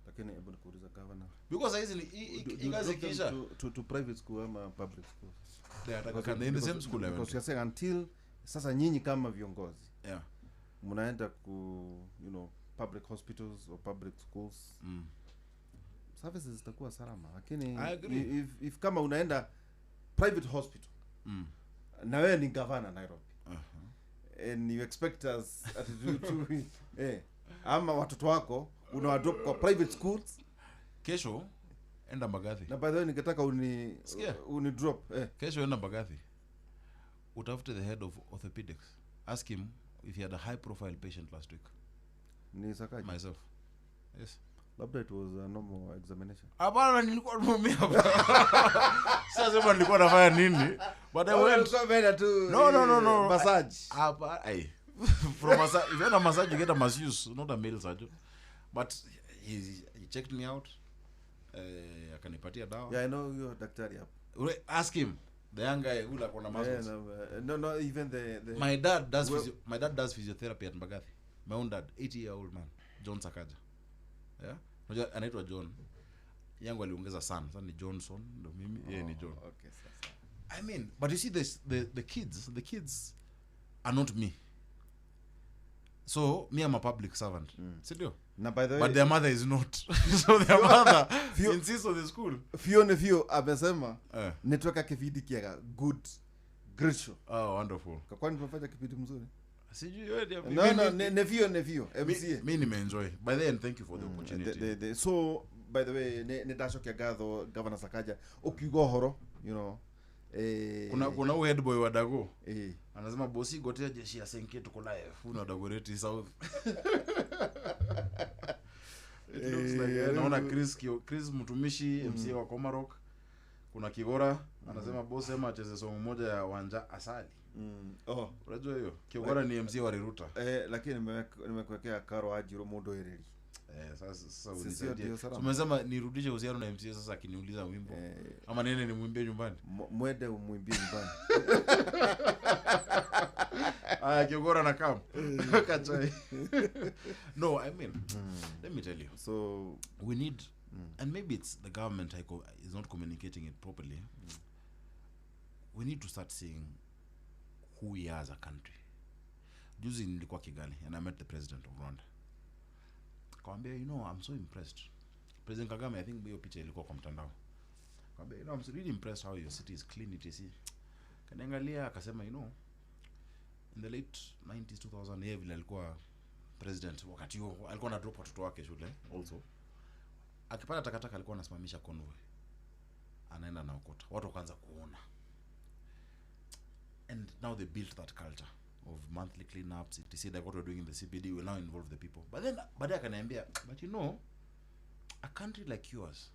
Lakini hebu nikuuliza, governor, Because saizi ni do you hii kazi drop them ikiisha, to private school ama public school? They are in the same school I went Because to. you're saying until sasa nyinyi kama viongozi mnaenda ku public hospitals or public schools, services zitakuwa salama, lakini I agree. if kama unaenda private hospital na wewe ni gavana Nairobi and you expect us ati ama watoto wako unawadrop kwa private schools. Kesho enda Mbagathi. Na by the way, ningetaka uni Sikia. uni drop. Kesho enda Mbagathi. Utafute the head of orthopedics. Ask him if he had a high profile patient last week. Ni Sakaja? Myself. Yes. Labda it was a normal examination. Hapana, nilikuwa nimeumia. Sasa sema nilikuwa nafanya nini? But I went. No. Massage. Hapa, ai. From massage, if you had a massage, you get a masseuse, not a male surgeon. But he checked me out. Akanipatia dawa. Yeah, I know your daktari hapo. Ask him. The young guy who like on a muscles. Yeah, no, even the My dad does my dad does physiotherapy at Mbagathi. My own dad, 80-year-old man, John Sakaja. Yeah? Unajua anaitwa John. Yangu aliongeza sana. Sasa ni Johnson, ndo mimi, yeye ni John. Okay, sasa. I mean, but you see this, the kids are not me. So me, I'm a public servant. Sindio? Na by the way, but their mother is not. So their mother insists on the school. Fione Fio amesema network kipindi kiaga good great show. Oh, wonderful. Kwa kwani tumefanya kipindi mzuri? Sijui wewe. No, Nevio MCA. Mimi nimeenjoy. By the end, thank you for the opportunity. So by the way, ne ndacokia ngatho Governor Sakaja ukiuga uhoro, you know. Kuna huyu head boy wa Dago. Anasema bosi gotea jeshi ya Senke tuko live. Huyu Dagoretti South. It looks like naona Chris mtumishi MCA wa Komarok. Kuna Kigora anasema boss sema acheze song moja ya Wanja Asali. Oh, unajua hiyo? Kigora ni MCA wa Riruta. Lakini nimekuwekea Karo Ajiro mundu ereri. Sasa unisaidie. So umesema nirudishe uhusiano na MCA sasa akiniuliza wimbo. Ama nene nimwimbie nyumbani? Mwende umwimbie nyumbani. Aya, Kigora na kam. Kachai. No, I mean, let me tell you. So we need and maybe it's the government is not communicating it properly. We need to start seeing who we are as a country. Juzi nilikuwa Kigali and I met the president of Rwanda. Akamwambia, you know, I'm so impressed. President Kagame, I think hiyo picha ilikuwa kwa mtandao. Akamwambia, you know, I'm really impressed how your city is clean, etc. Kaniangalia akasema, you know, in the late 90s 2000 yeye vile alikuwa president wakati huo alikuwa ana drop watoto wake shule also. Akipata takataka alikuwa anasimamisha convoy. Anaenda na okota. Watu wakaanza kuona. And now they built that culture of monthly cleanups, etc. Like what we're doing in the CBD will now involve the people. But then baadaye akaniambia, but you know, a country like yours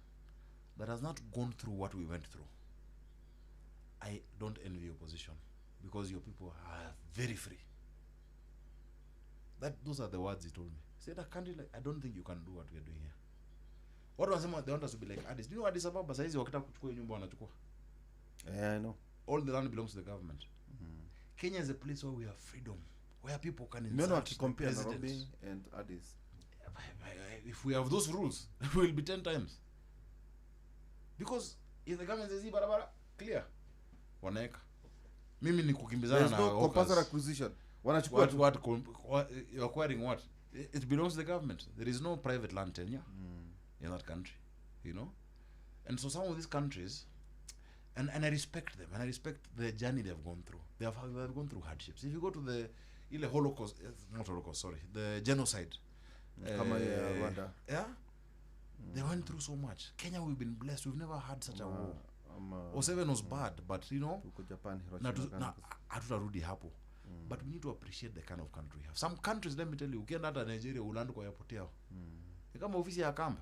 that has not gone through what we went through, I don't envy your position because your people are very free. Those are the words he told me. He said, a country like, I don't think you can do what we are doing here. What was they want us to be like Addis? Do you know Addis Ababa saizi wakitaka kuchukua nyumba wanachukua? Yeah, I know. All the land belongs to the government. Kenya is a place where we have freedom, where people can insult. No, to compare Nairobi and Addis. If we have those rules, we will be 10 times. Because if the government says barabara clear, wanaeka. Mimi ni kukimbizana na no compulsory acquisition. Wanachukua what you're acquiring what? It belongs to the government. There is no private land tenure in that country, you know. And so some of these countries, and I respect them, and I respect the journey they've gone through. They have gone through hardships. If you go to the ile Holocaust, not Holocaust, sorry, the genocide, kama ya Rwanda, yeah, they went through so much. Kenya, we've been blessed. We've never had such a war. 07 was bad, but you know, Japan, Hiroshima, na hatutarudi hapo. But we need to appreciate the kind of country we have. Some countries, let me tell you, ukienda hata Nigeria uland kwa airport yao. Ni kama ofisi ya Kamba.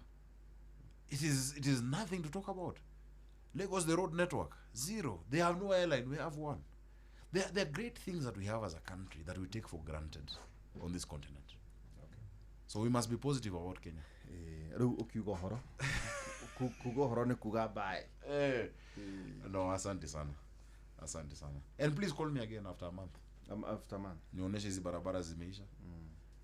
It is nothing to talk about. Lagos, the road network, zero. They have no airline, we have one. There are great things that we have as a country that we take for granted on this continent. Okay. So we must be positive about Kenya. Ukiuga horo. Kuga horo ni kuga bye. No, asante sana. Asante sana. And please call me again after a month. After a month. Nionyeshe hizi barabara zimeisha.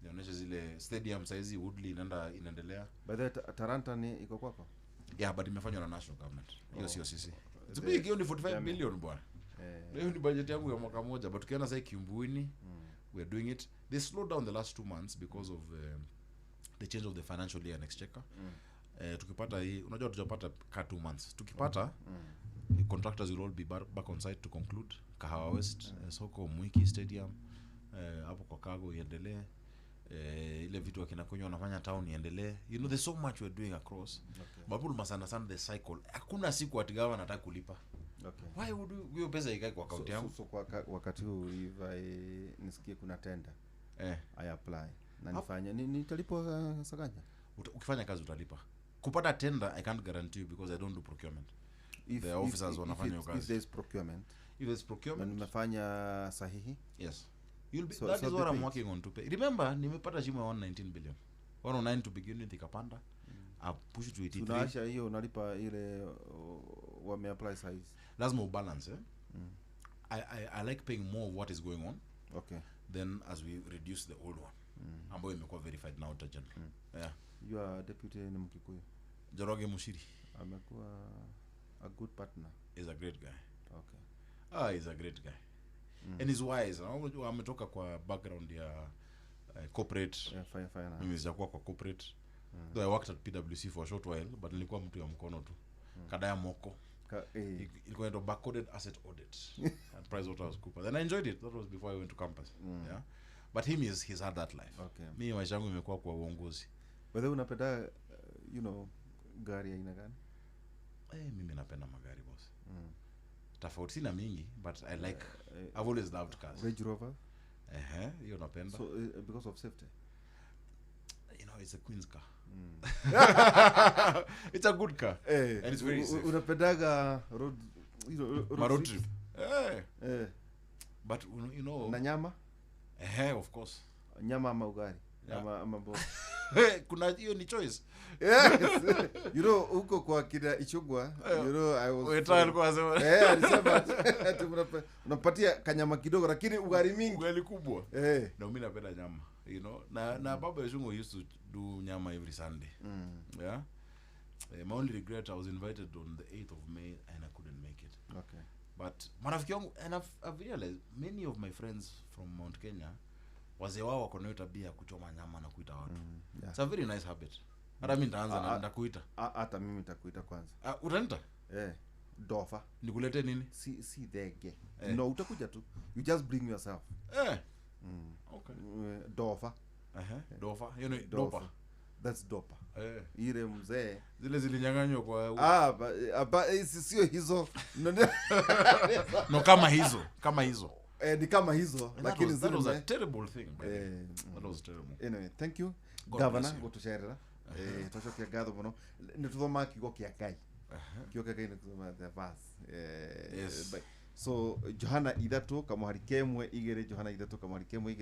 Nionyeshe zile stadium saizi Woodley inaendelea. By the way, Taranta ni iko kwako? Yeah, but imefanywa na national government. Hiyo sio sisi. It's big, hiyo ni 45 billion bwana. Hiyo ni budget yangu ya mwaka moja, but tukienda sasa Kiumbuini, we are doing it. They slowed down the last 2 months because of the change of the financial year and exchequer. Tukipata hii, unajua tujapata ka 2 months. Tukipata the contractors will all be back on site to conclude Kahawa West, Soko Mwiki Stadium, hapo kwa Kago iendelee. Ile vitu wakina kunywa wanafanya town iendelee. You know, there's so much we're doing across. Okay. But people must understand the cycle. Hakuna siku ati governor anataka kulipa. Okay. Why would you hiyo pesa ikae kwa account So, yangu? so kwa wakati huu if I nisikie kuna tender, I apply na nifanye, nitalipwa, Sakaja? Ukifanya kazi utalipa. Kupata tender I can't guarantee you because I don't do procurement. If, The if, officers if, wanafanya hiyo if kazi. there's procurement, If there's na procurement, nimefanya sahihi, yes. You'll be, So- that so is be what I'm paid. working on to pay. Remember, nimepata shimo ya 119 billion. 109 to begin with, ikapanda. I push it to 83. Tunaasha hiyo, unalipa ile wameapply sahizi. Lazima ubalance, eh? I like paying more of what is going on then as we reduce the old one ambayo imekuwa verified now to general. Yeah. Your deputy ni Mkikuyu. Njoroge Mushiri. Amekuwa a good partner. Is a great guy. Ah, he's a great guy. And he's wise. Unajua ametoka kwa background ya corporate. Yeah, fine, fine. Mimi sijakuwa kwa corporate. Though I worked at PwC for a short while, but nilikuwa mtu ya mkono tu. Kadaya moko. Ilikuwa inaitwa barcoded asset audit at PricewaterhouseCoopers. And I enjoyed it. That was before I went to campus. Yeah. But him is he's had that life. Mi maisha yangu imekuwa kwa uongozi. By the way, unapenda gari aina gani? Mimi napenda magari, boss. Tofauti sina mingi, but I like I've always loved cars. Range Rover. Ehe, hiyo napenda. So because of safety. It's a queen's car. It's a good car. And it's very safe. Unapendaga road road Ma road trips? trip. Eh. But you know, Na nyama? Eh, of course. Nyama ama ugali? Yeah. Ama mboga? Kuna hiyo ni choice. Yes. Huko kwa kina Ichung'wah, I was Weta alikuwa anasema alisema ati unapatia kanyama kidogo lakini ugali mingi. Ugali kubwa. Na mimi napenda nyama. Na baba Ichung'wah used to do nyama every Sunday. Yeah. My only regret, I was invited on the 8th of May and I couldn't make it. But marafiki wangu, and I've realized many of my friends from Mount Kenya, wazee wao wako nayo tabia ya kuchoma nyama na kuita watu. It's a very nice habit. Hata mimi nitaanza na nitakuita. Hata mimi nitakuita kwanza. Utaniita? Dofa. Nikulete nini? Si dhege. No, utakuja tu. You just bring yourself. Okay. Dofa. Dofa. Hiyo ni Dofa. dopa. That's dopa. Ile mzee. Zile zilinyang'anywa kwa Ah, ba, sio hizo. No, no. No, kama hizo, kama hizo. Ni kama hizo, And lakini that was zile a terrible thing, by the way. That was terrible. Anyway, thank you. God Governor, bless you. gutucerera. Twacokia ngatho muno. Nĩ tũthomaga kiugo kĩa Ngai. Kiugo kĩa Ngai nĩ tũthomaga the verse. Yes. So Johana 3:1-2, Johana 3:1-2.